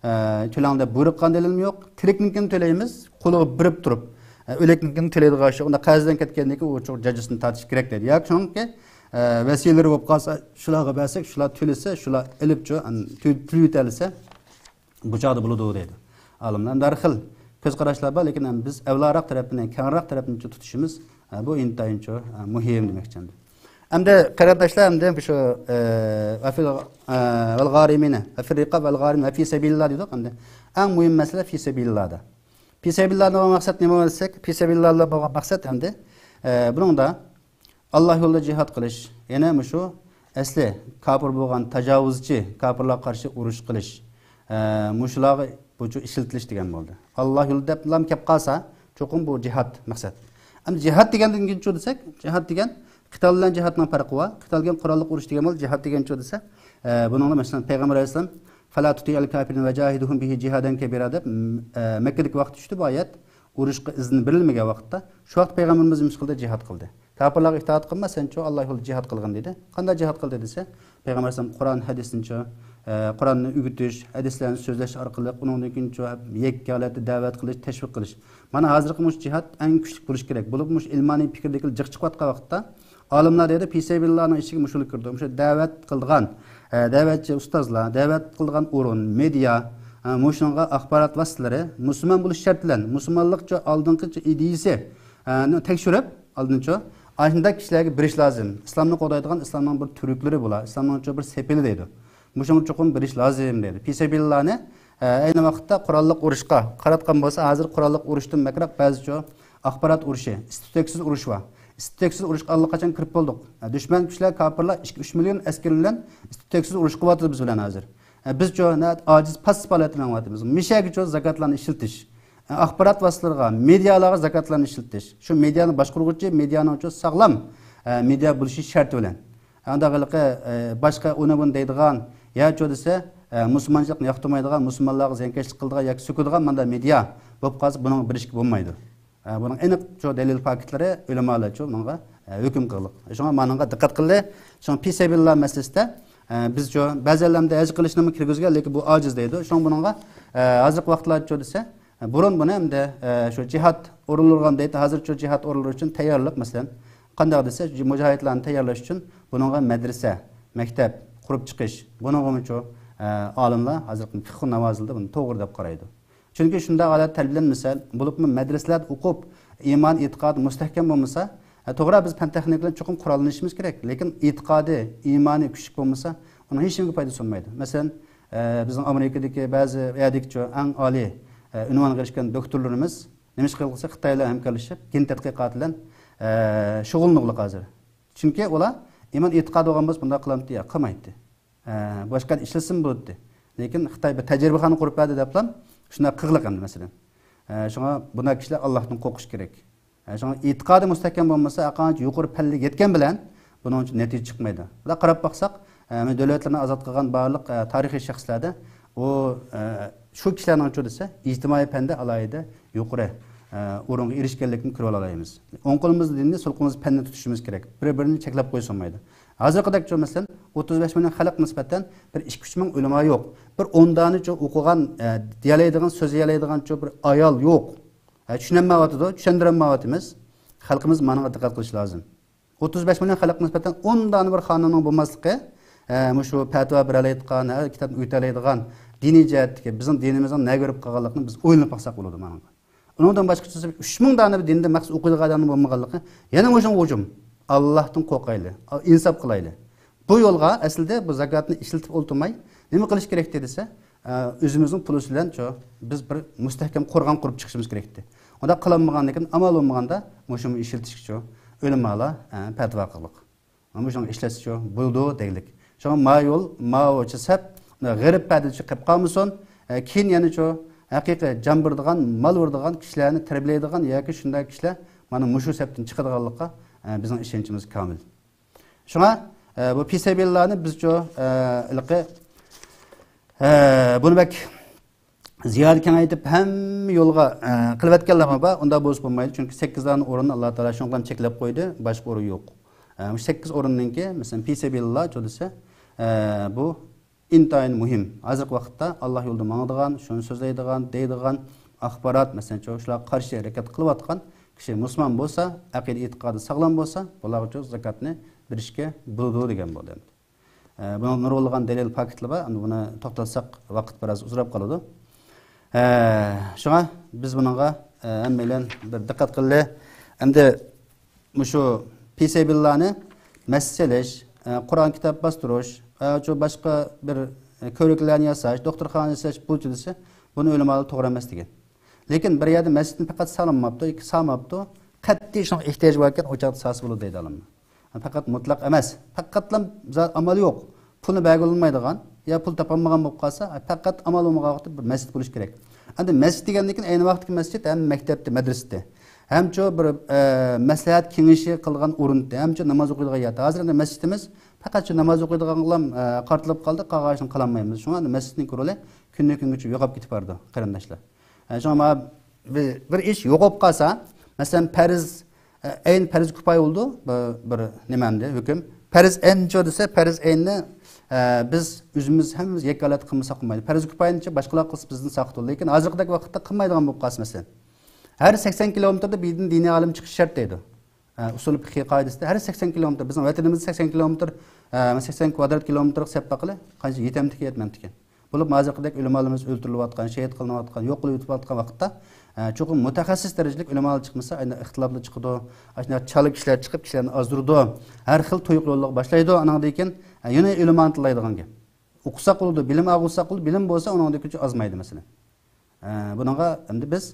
ئە، تۆلەڭ دەپ بۇيرۇق قىلغان دەلىلمۇ يوق. تىرىكنىڭكىنى تۆلەيمىز، قولىغا بېرىپ تۇرۇپ. ئە، ئۆلۈكنىڭكىنى تۆلەيدىغان ئىش يوق. ئۇنداق قەرزدىن كەتكەندىن كېيىن ئۇ چوق جاجىسىنى تارتىش كېرەك دەيدۇ. ياكى شۇنىڭكى، ئە، ۋەسىيلىرى بولۇپ قالسا، شۇلارغا بەرسەك، شۇلار تۆلىسە، شۇلار ئېلىپچۇ، ئەن، تۆ-، تۆلىۋېتەلىسە، بۇ چاغدا بولىدۇ دەيدۇ. ئالىملار ھەر خىل كۆز قاراشلار بار، لېكىن ئەمدى بىز ئەۋلاراق تەرەپنى، كەڭرەك تەرەپنى تۇتۇشىمىز، ئە، بۇ ئىنتايىنچۇ، ئە، مۇھىم دېمەكچى ئەمدى. ئەمدى قېرىنداشلار، ئەمدى شۇ، ئە، ۋەفىل، ئە، ۋەل غارىمىنە، ۋەفىر رىقاب ۋەل غارىمىنە، ۋەفى سەبىلىللا دېدۇق. ئەمدى ئەڭ مۇھىم مەسىلە فى سەبىلىللادا. فى سەبىلىللادا بولغان مەقسەت نېمە دېسەك، فى سەبىلىللادا بولغان مەقسەت ئەمدى، ئە، بۇنىڭدا ئاللا يولىدا جىھاد قىلىش، يەنە مۇشۇ ئەسلى كاپىر بولغان تاجاۋۇزچى كاپىرلارغا قارشى ئۇرۇش قىلىش، ئە، مۇشۇلارغا بۇچۇ ئىشلىتىلىش دېگەن بولدى. ئاللا يولىدا دەپلا كەپ قالسا، چوقۇم بۇ جىھاد مەقسەت. ئەمدى جىھاد دېگەندىن كېيىنچۇ دېسەك، جىھاد دېگەن قىتال بىلەن جىھادنىڭ پەرقى بار. قىتال دېگەن قوراللىق ئۇرۇش دېگەن بولدى، جىھاد دېگەنچۇ دېسە، ئە، بۇنىڭدا مەسىلەن پەيغەمبەر ئەلەيھىسسالام، فلا تطیعوا الکافرین وجاهدهم به جهادا کبیرا دەپ، م-، ئە، مەككىدىكى ۋاقىتتا چۈشتى بۇ ئايەت. ئۇرۇشقا ئىزىن بېرىلمىگەن ۋاقىتتا، شۇ ۋاقىت پەيغەمبىرىمىز نېمە قىلدى؟ جىھاد قىلدى. كاپىرلارغا ئىتائەت قىلما، سەن چۇ ئاللا يولىدا جىھاد قىلغىن دېدى. قانداق جىھاد قىلدى دېسە، پەيغەمبەر ئەلەيھىسسالام قۇرئان، ھەدىسنى چۇ، ئە، قۇرئاننى ئۆگىتىش، ھەدىسلەرنى سۆزلەش ئارقىلىق، ئۇنىڭدىن كېيىن چۇ يەككە ھالەتتە دەۋەت قىلىش، تەشۋىق قىلىش. مانا ھازىرقى مۇشۇ جىھاد ئەڭ كۈچلۈك بولۇشى كېرەك. بولۇپمۇ مۇشۇ ئىلمانىي پىكىردىكىلەر جىق چىقىۋاتقان ۋاقىتتا، ئالىملار دەيدۇ، پى سەبىلىللانىڭ ئىچىگە مۇشۇلار كىرىدۇ. مۇشۇ دەۋەت قىلىدىغان، ئە، دەۋەتچى ئۇستازلار، دەۋەت قىلىدىغان ئورۇن، مېدىيا، ئە، مۇشۇنىڭغا ئاخبارات ۋاسىتىلىرى مۇسۇلمان بولۇش شەرتى بىلەن، مۇسۇلمانلىقچۇ ئالدىنقى ئىدىيىسى، ئە، نى تەكشۈرۈپ، ئالدىنچۇ ئاشۇنداق كىشىلەرگە بېرىش لازىم. ئىسلامنى قوغدايدىغان، ئىسلامنىڭ بىر تۈۋرۈكلىرى بولار، ئىسلامنىڭچۇ بىر سېپىلى دەيدۇ. مۇشۇنى چوقۇم بېرىش لازىم دەيدۇ. پى سەبىلىللانى، ئە، ئەينى ۋاقىتتا قوراللىق ئۇرۇشقا قاراتقان بولسا، ھازىر قوراللىق ئۇرۇشتىن بەكرەك بەزىچۇ ئاخبارات ئۇرۇشى، ئىستىك-تۈتەكسىز ئۇرۇش بار. ئىستىك-تۈتەكسىز ئۇرۇشقا ئاللىقاچان كىرىپ بولدۇق. ئە، دۈشمەن كۈچلەر، كاپىرلار ئىككى، ئۈچ مىليون ئەسكىرى بىلەن ئىستىك-تۈتەكسىز ئۇرۇشقا قىلىۋاتىدۇ بىز بىلەن ھازىر. ئە، بىزچۇ ناھايىتى ئاجىز، پاسسىپ ھالەتتە مېڭىۋاتىمىز. مىشەگىچۇ زاكاتلارنى ئىشلىتىش. ئە، ئاخبارات ۋاسىتىلىرىغا، مېدىيالارغا زاكاتلارنى ئىشلىتىش. شۇ مېدىيانى باشقۇرغۇچى مېدىيانىڭچۇ ساغلام، ئە، مېدىيا بولۇشى شەرتى بىلەن. ئانداق ھېلىقى، ئە، باشقا ئۇنى بۇنى دەيدىغان، ياچۇ دېسە، ئە، مۇسۇلمانچىلىقنى ياقتۇرمايدىغان، مۇسۇلمانلارغا زىيانكەشلىك قىلىدىغان ياكى سۆكىدىغان مانداق مېدىيا بولۇپ قالسا، بۇنىڭغا بېرىشكە بولمايدۇ. ئە، بۇنىڭ ئېنىق شۇ دەلىل پاكىتلىرى، ئۆلىمالارچۇ بۇنىڭغا، ئە، ھۆكۈم قىلغۇلۇق. شۇڭا مانىڭغا دىققەت قىلدى. شۇڭا پى سەبىلىللا مەسىلىسىدە، ئە، بىزچۇ بەزى ئەللەردە ھەج قىلىشنىمۇ كىرگۈزگەن، لېكىن بۇ ئاجىز دەيدۇ. شۇڭا بۇنىڭغا، ئە، ھازىرقى ۋاقىتلارچۇ دېسە، بۇرۇن بۇنى ئەمدى، ئە، شۇ جىھاد ئورۇنلىرىغان دەيدۇ، ھازىرچۇ جىھاد ئورۇنلىرى ئۈچۈن تەييارلىق، مەسىلەن، قانداق دېسە، مۇجاھىدلارنى تەييارلاش ئۈچۈن بۇنىڭغا مەدرىسە، مەكتەپ قۇرۇپ چىقىش، بۇنىڭغىمۇچۇ، ئە، ئالىملار ھازىرقى فىقھۇ ناۋازىلدا بۇنى توغرا دەپ قارايدۇ. چۈنكى شۇنداق ھالەت تەربىيەلەنمىسە، بولۇپمۇ مەدرىسىلەردە ئوقۇپ، ئىمان، ئېتىقادى مۇستەھكەم بولمىسا، ئە، توغرا، بىز پەن تېخنىكا بىلەن چوقۇم قوراللىنىشىمىز كېرەك، لېكىن ئېتىقادى، ئىمانى كۈچلۈك بولمىسا، ئۇنىڭ ھېچنېمىگە پايدىسى بولمايدۇ. مەسىلەن، ئە، بىزنىڭ ئامېرىكىدىكى بەزى يەردىكىچۇ ئەڭ ئالىي، ئە، ئۇنۋانغا ئېرىشكەن دوكتورلىرىمىز نېمە ئىش قىلغۇسى، خىتاي بىلەن ھەمكارلىشىپ، گېن تەتقىقاتى بىلەن، ئە، شۇغۇللىنىغلىق ھازىر. چۈنكى ئۇلار ئىمان ئېتىقادى بولغان بولسا بۇنداق قىلامتى؟ ياق، قىلمايتتى. ئە، باشقا يەردە ئىشلىسىمۇ بولاتتى. لېكىن خىتاي بىر تەجرىبىخانا قۇرۇپ بەردى دەپلا شۇنداق قىلغلىق ئەمدى مەسىلەن. ئە، شۇڭا بۇنداق كىشىلەر ئاللاھتىن قورقۇش كېرەك. ئە، شۇڭا ئېتىقادى مۇستەھكەم بولمىسا، ھەرقانچە يۇقىرى پەللىگە يەتكەن بىلەن بۇنىڭ ئۈچۈن نەتىجە چىقمايدۇ. بۇنداق قاراپ باقساق، ئە، مانا دۆلەتلەرنى ئازاد قىلغان بارلىق، ئە، تارىخىي شەخسلەردە ئۇ، ئە، شۇ كىشىلەرنىڭچۇ دېسە، ئىجتىمائىي پەندە ئالاھىدە يۇقىرى، ئە، ئورۇنغا ئېرىشكەنلىكىنى كۆرۈۋالالايمىز. ئوڭ قولىمىزدا دىننى، سول قولىمىزدا پەننى تۇتۇشىمىز كېرەك. بىر-بىرىنى چەكلەپ قويسا بولمايدۇ. ھازىرقىدەكچۇ، مەسىلەن، ئوتتۇز بەش مىليون خەلققە نىسبەتەن بىر ئىككى ئۈچ مىڭ ئۆلىما يوق. بىر ئون دانىچۇ ئوقۇغان، ئە، دېيەلەيدىغان، سۆزلىيەلەيدىغانچۇ بىر ئايال يوق. ئە، چۈشىنەلمەيۋاتىدۇ، چۈشەندۈرەلمەيۋاتىمىز. خەلقىمىز مانىڭغا دىققەت قىلىشى لازىم. ئوتتۇز بەش مىليون خەلققە نىسبەتەن ئون دانە بىر خانىمنىڭ بولماسلىقى، ئە، مۇشۇ پەتىۋا بېرەلەيدىغان، ھە، كىتابنى ئۆگىتەلەيدىغان، دىنىي جەھەتتىكى بىزنىڭ دىنىمىزنىڭ نەگە بېرىپ قالغانلىقىنى بىز ئويلىنىپ باقساق بولىدۇ مانىڭغا. ئۇنىڭدىن باشقىچە ئۈچ مىڭ دانە بىر دىندا مەخسۇس ئوقۇيدىغان ئادەمنىڭ بولمىغانلىقى يەنە مۇشۇنىڭ ھۇجۇم. ئاللاھتىن قورقايلى، ئىنساپ قىلايلى. بۇ يولغا ئەسلىدە بۇ زاكاتنى ئىشلىتىپ ئولتۇرماي نېمە قىلىش كېرەكتى دېسە، ئە، ئۆزىمىزنىڭ پۇلى بىلەن شۇ بىز بىر مۇستەھكەم قورغان قۇرۇپ چىقىشىمىز كېرەكتى. ئۇنداق قىلالمىغاندىن كېيىن ئامال بولمىغاندا مۇشۇنى ئىشلىتىشكىچۇ ئۆلىمالار، ئە، پەتىۋا قىلغۇلۇق. مانا مۇشۇنى ئىشلەتسىچۇ بولىدۇ دەيلىك. شۇڭا ما يول، ماۋۇ چە سەپ، غېرىب پەدىچە قېلىپ قالمىسۇن. ئە، كېيىن يەنىچۇ ھەقىقىي جان بېرىدىغان، مال بېرىدىغان كىشىلەرنى تەربىيەلەيدىغان ياكى شۇنداق كىشىلەر مانا مۇشۇ سەپتىن چىقىدىغانلىققا، ئە، بىزنىڭ ئىشەنچىمىز كامىل. شۇڭا، ئە، بۇ پىسەبىللانى بىزچۇ، ئە، ھېلىقى، ئە، بۇنى بەك زىيادە كېڭەيتىپ ھەممە يولغا، ئە، قىلىۋەتكەنلەرمۇ بار. ئۇنداق بولسا بولمايدۇ. چۈنكى سەككىز دانە ئورۇننى ئاللا تائالا شۇنىڭغا چەكلەپ قويدى. باشقا ئورۇن يوق. ئە، مۇشۇ سەككىز ئورۇننىڭكى، مەسىلەن، پىسەبىللا چۆلىسى، ئە، بۇ ئىنتايىن مۇھىم. ھازىرقى ۋاقىتتا ئاللا يولىدا ماڭىدىغان، شۇنى سۆزلەيدىغان، دەيدىغان ئاخبارات، مەسىلەن، شۇ، شۇلارغا قارشى ھەرىكەت قىلىۋاتقان كىشى مۇسۇلمان بولسا، ئەقىدە ئېتىقادى ساغلام بولسا، بۇلارغىچۇ زاكاتنى بېرىشكە بولىدۇ دېگەن بولدى. ئە، بۇنىڭ نۇرغۇنلىغان دەلىل پاكىتلىرى بار. ئەمدى بۇنى توختالساق ۋاقىت بىراز ئۇزىراپ قالىدۇ. ئە، شۇڭا بىز بۇنىڭغا، ئە، ھەممەيلەن بىر دىققەت قىلىلى. ئەمدى مۇشۇ پىسەبىللانى مەسچىت سېلىش، ئە، قۇرئان كىتاب باستۇرۇش، ئە، شۇ باشقا بىر، ئە، كۆۋرۈكلەرنى ياساش، دوختۇرخانا ياساش بويىچە دېسە، بۇنى ئۆلىمالار توغرا ئەمەس دېگەن. لېكىن بىر يەردە مەسچىتنى پەقەت سالماپتۇ، سالماپتۇ، قەتئىي شۇنىڭغا ئېھتىياج باركەن، ئۇ چاغدا سالسا بولىدۇ دەيدۇ ئالىملار. پەقەت مۇتلەق ئەمەس. پەقەتلا زا-، ئامال يوق. پۇلنى بەرگىلى بولمايدىغان يا پۇل تاپالمىغان بولۇپ قالسا، پەقەت ئامال بولمىغان ۋاقىتتا بىر مەسچىت بولۇشى كېرەك. ئەمدى مەسچىت دېگەندىن كېيىن ئەينى ۋاقىتتىكى مەسچىت ھەم مەكتەپتە، مەدرىسىدە، ھەمچۇ بىر، ئە، مەسلىھەت كېڭىشى قىلغان ئورۇندا، ھەمچۇ ناماز ئوقۇيدىغان يەردە. ھازىر ئەمدى مەسچىتىمىز پەقەت شۇ ناماز ئوقۇيدىغانغىلا، ئە، قارىتىلىپ قالدى، قالغان ئىشنى قىلالمايمىز. شۇڭا ئەمدى مەسچىتنىڭ رولى كۈندىن كۈنگىچە يوقاپ كېتىپ بارىدۇ، قېرىنداشلار. ئە، شۇڭا مانا بىر، بىر ئىش يوقاپ قالسا، مەسىلەن، پەرز، ئە، ئەين پەرز كۇپايە بولىدۇ، بىر، بىر نېمە ئەمدى ھۆكۈم. پەرز ئەينچۇ دېسە، پەرز ئەيننى، ئە، بىز ئۆزىمىز ھەممىمىز يەككە ھالەتتە قىلمىساق بولمايدۇ. پەرز كۇپايەنىچۇ باشقىلار قىلسا بىزدىن ساقىت بولىدۇ. لېكىن ھازىرقىدەك ۋاقىتتا قىلمايدىغان بولۇپ قالسا، مەسىلەن، ھەر سەكسەن كىلومېتىردا بىردىن دىنىي ئالىم چىقىشى شەرت دەيدۇ. ئە، ئۇسۇل پىقھىي قائىدىسىدە ھەر سەكسەن كىلومېتىر، بىزنىڭ ۋەتىنىمىزدە سەكسەن كىلومېتىر، ئە، سەكسەن كۋادرات كىلومېتىرغا سەپ باقىلى، قانچە يېتەمتىكى، يەتمەمتىكى. بولۇپمۇ ھازىرقىدەك ئۆلىمالىرىمىز ئۆلتۈرۈلۈۋاتقان، شېھىت قىلىنىۋاتقان، يوق قىلىۋېتىۋاتقان ۋاقىتتا، ئە، چوقۇم مۇتەخەسسىس دەرىجىلىك ئۆلىمالار چىقمىسا، ئاشۇنداق ئىختىلاپلار چىقىدۇ، ئاشۇنداق چالا كىشىلەر چىقىپ كىشىلەرنى ئازدۇرىدۇ، ھەر خىل تۇيۇق يوللارغا باشلايدۇ. ئانىڭدىن كېيىن، ئە، يەنە ئۆلىمانى تىللايدىغان گەپ. ئوقۇساق بولىدۇ، بىلىم ئالغۇزساق بولىدۇ، بىلىم بولسا ئۇنىڭدىن كۆچە ئازمايدۇ مەسىلەن. ئە، بۇنىڭغا ئەمدى بىز،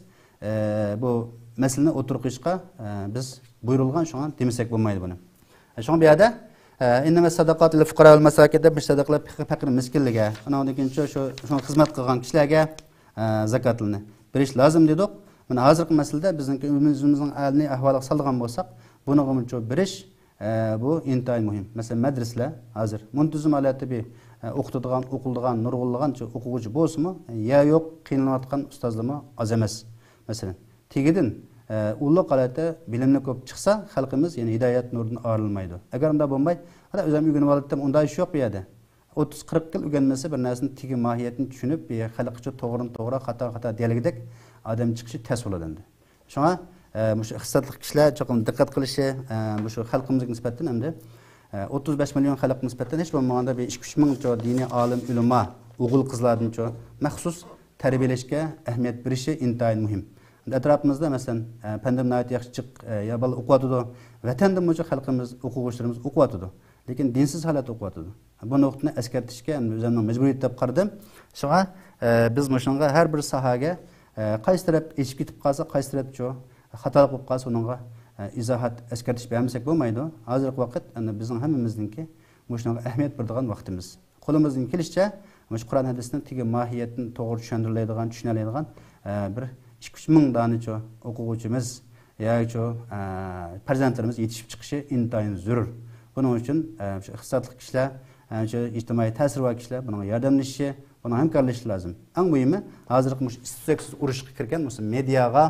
ئە، بۇ مەسىلىنى ئوتتۇرىغا قويۇشقا، ئە، بىز بۇيرۇلغان، شۇڭا دېمىسەك بولمايدۇ بۇنى. ئە، شۇڭا بۇ يەردە، ئە، ئىننەمەس سەدەقاتۇ لىل فۇقارا ۋەل مەساكىن دەپ، مۇشۇ سەدەقىلەر پەقىر، پەقىر مىسكىنلىرىگە، ئۇنىڭدىن كېيىن شۇ، شۇ، شۇنىڭغا خىزمەت قىلغان كىشىلەرگە، ئە، زاكاتلىرىنى بېرىش لازىم دېدۇق. مانا ھازىرقى مەسىلىدە بىزنىڭكى ئۆزىمىزنىڭ ھالىنى ئەھۋالغا سالىدىغان بولساق، بۇنىڭغىمۇ شۇ بېرىش، ئە، بۇ ئىنتايىن مۇھىم. مەسىلەن، مەدرىسىلەر ھازىر مۇنتىزىم ھالەتتە بىر، ئە، ئوقۇتىدىغان، ئوقۇلىدىغان، نۇرغۇنلىغان چوقۇم ئوقۇغۇچى بولسىمۇ، يەر يوق، قىينىلىۋاتقان ئۇستازلىرىمۇ ئاز ئەمەس. مەسىلەن، تېگىدىن، ئە، ئۇلۇغ ھالەتتە بىلىملىك بولۇپ چىقسا، خەلقىمىز يەنە ھىدايەت نۇرىدىن ئايرىلمايدۇ. ئەگەر ئۇنداق بولماي، ھادا ئۆزۈم ئۆگىنىۋالاتتىم، ئۇنداق ئىش يوق بۇ يەردە. ئوتتۇز قىرىق يىل ئۆگەنمىسە، بىر نەرسىنى تېگى ماھىيەتىنى چۈشىنىپ، بىر خەلققە توغرىدىن توغرا، خاتا خاتا دېيەلىگۈدەك ئادەم چىقىشى تەس بولىدۇ ئەمدى. شۇڭا، ئە، مۇشۇ ئىختىساسلىق كىشىلەر چوقۇم دىققەت قىلىشى، ئە، مۇشۇ خەلقىمىزگە نىسبەتەن ئەمدى، ئە، ئوتتۇز بەش مىليون خەلققە نىسبەتەن ھېچ بولمىغاندا بىر ئىككى ئۈچ مىڭ چو دىنىي ئالىم، ئۆلىما، ئوغۇل قىزلاردىن چو مەخسۇس تەربىيەلەشكە ئەھمىيەت بېرىشى ئىنتايىن مۇھىم. ئەتراپىمىزدا، مەسىلەن، ئە، پەندىم ناھايىتى ياخشى جىق، ئە، يا بالا ئوقۇۋاتىدۇ. ۋەتەندىمۇ شۇ خەلقىمىز، ئوقۇغۇچىلىرىمىز ئوقۇۋاتىدۇ. لېكىن دىنسىز ھالەتتە ئوقۇۋاتىدۇ. بۇ نۇقتىنى ئەسكەرتىشكە ئۆزۈمنىڭ مەجبۇرىيىتى دەپ قارىدىم. شۇڭا، ئە، بىز مۇشۇنىڭغا ھەر بىر ساھەگە، ئە، قايسى تەرەپ ئېشىپ كېتىپ قالسا، قايسى تەرەپچۇ خاتالىق بولۇپ قالسا، ئۇنىڭغا، ئە، ئىزاھات، ئەسكەرتىش بەرمىسەك بولمايدۇ. ھازىرقى ۋاقىت ئەنە بىزنىڭ ھەممىمىزنىڭكى مۇشۇنىڭغا ئەھمىيەت بېرىدىغان ۋاقتىمىز. قولىمىزدىن كېلىشىچە، مۇشۇ قۇرئان ھەدىسنىڭ تېگى ماھىيەتىنى توغرا چۈشەندۈرەلەيدىغان، چۈشىنەلەيدىغان، ئە، بىر ئىككى ئۈچ مىڭ دانىچۇ ئوقۇغۇچىمىز ياكىچۇ، ئە، پەرزەنتلىرىمىز يېتىشىپ چىقىشى ئىنتايىن زۆرۈر. بۇنىڭ ئۈچۈن، ئە، شۇ ئىختىساسلىق كىشىلەر، ئە، شۇ ئىجتىمائىي تەسىرى بار كىشىلەر بۇنىڭغا ياردەملىشىشى، بۇنىڭغا ھەمكارلىشىشى لازىم. ئەڭ مۇھىمى، ھازىرقى مۇشۇ ئىستىك ئۇرۇشقا كىرگەن مۇشۇ مېدىياغا،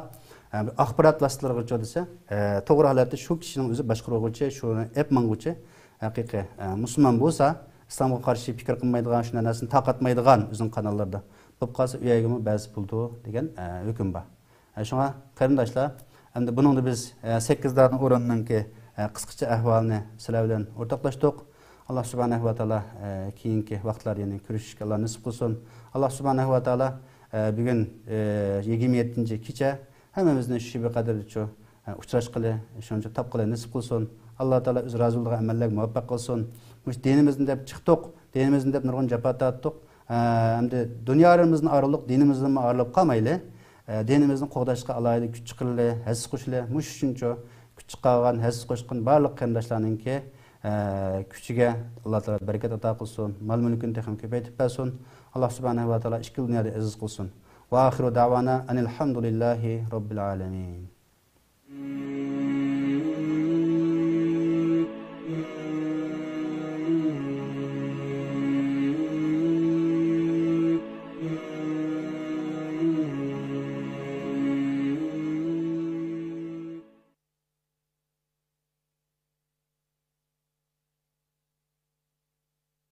ئە، بىر ئاخبارات ۋاسىتىلىرىغىچۇ دېسە، ئە، توغرا ھالەتتە شۇ كىشىنىڭ ئۆزى باشقۇرغۇچى، شۇنى ئېپ ماڭغۇچى، ھەقىقىي، ئە، مۇسۇلمان بولسا، ئىسلامغا قارشى پىكىر قىلمايدىغان، شۇنداق نەرسىنى تارقاتمايدىغان ئۆزىنىڭ قاناللىرىدا بولۇپ قالسا، ئۇ يەرگىمۇ بەزى بولىدۇ دېگەن، ئە، ھۆكۈم بار. ئە، شۇڭا قېرىنداشلار، ئەمدى بۇنىڭدا بىز، ئە، سەككىز دانە ئورۇننىڭكى، ئە، قىسقىچە ئەھۋالىنى سىلەر بىلەن ئورتاقلاشتۇق. ئاللا سۇبھانەھۇ ۋە تائالا، ئە، كېيىنكى ۋاقىتلاردا يەنە كۆرۈشۈشكە ئاللا نېسىپ قىلسۇن. ئاللا سۇبھانەھۇ ۋە تائالا، ئە، بۈگۈن، ئە، يىگىرمە يەتتىنچى كېچە ھەممىمىزنى شۇ شېبە قەدىردىچۇ، ئە، ئۇچراشقىلى، شۇنچە تاپقىلى نېسىپ قىلسۇن. ئاللا تائالا ئۆزى رازى بولىدىغان ئەمەللەرگە مۇۋەپپەق قىلسۇن. مۇشۇ دىنىمىزنى دەپ چىقتۇق، دىنىمىزنى دەپ نۇرغۇن جاپا تارتتۇق. ئە، ئەمدى دۇنيالىرىمىزدىن ئايرىلدۇق، دىنىمىزدىنمۇ ئايرىلىپ قالمايلى. ئە، دىنىمىزنى قوغداشقا ئالاھىدە كۈچ چىقىرىلى، ھەسسە قوشۇلى. مۇشۇ ئۈچۈنچۇ كۈچ چىقارغان، ھەسسە قوشقان بارلىق قېرىنداشلارنىڭكى، ئە، كۈچىگە ئاللا تائالا بەرىكەت ئاتا قىلسۇن، مال-مۈلكىنى تېخىمۇ كۆپەيتىپ بەرسۇن. ئاللا سۇبھانەھۇ ۋە تائالا ئىككى دۇنيادا ئەزىز قىلسۇن. ۋە ئاخىرۇ دەۋانا ئەنىل ھەمدۇلىللاھى رەببىل ئالەمىن.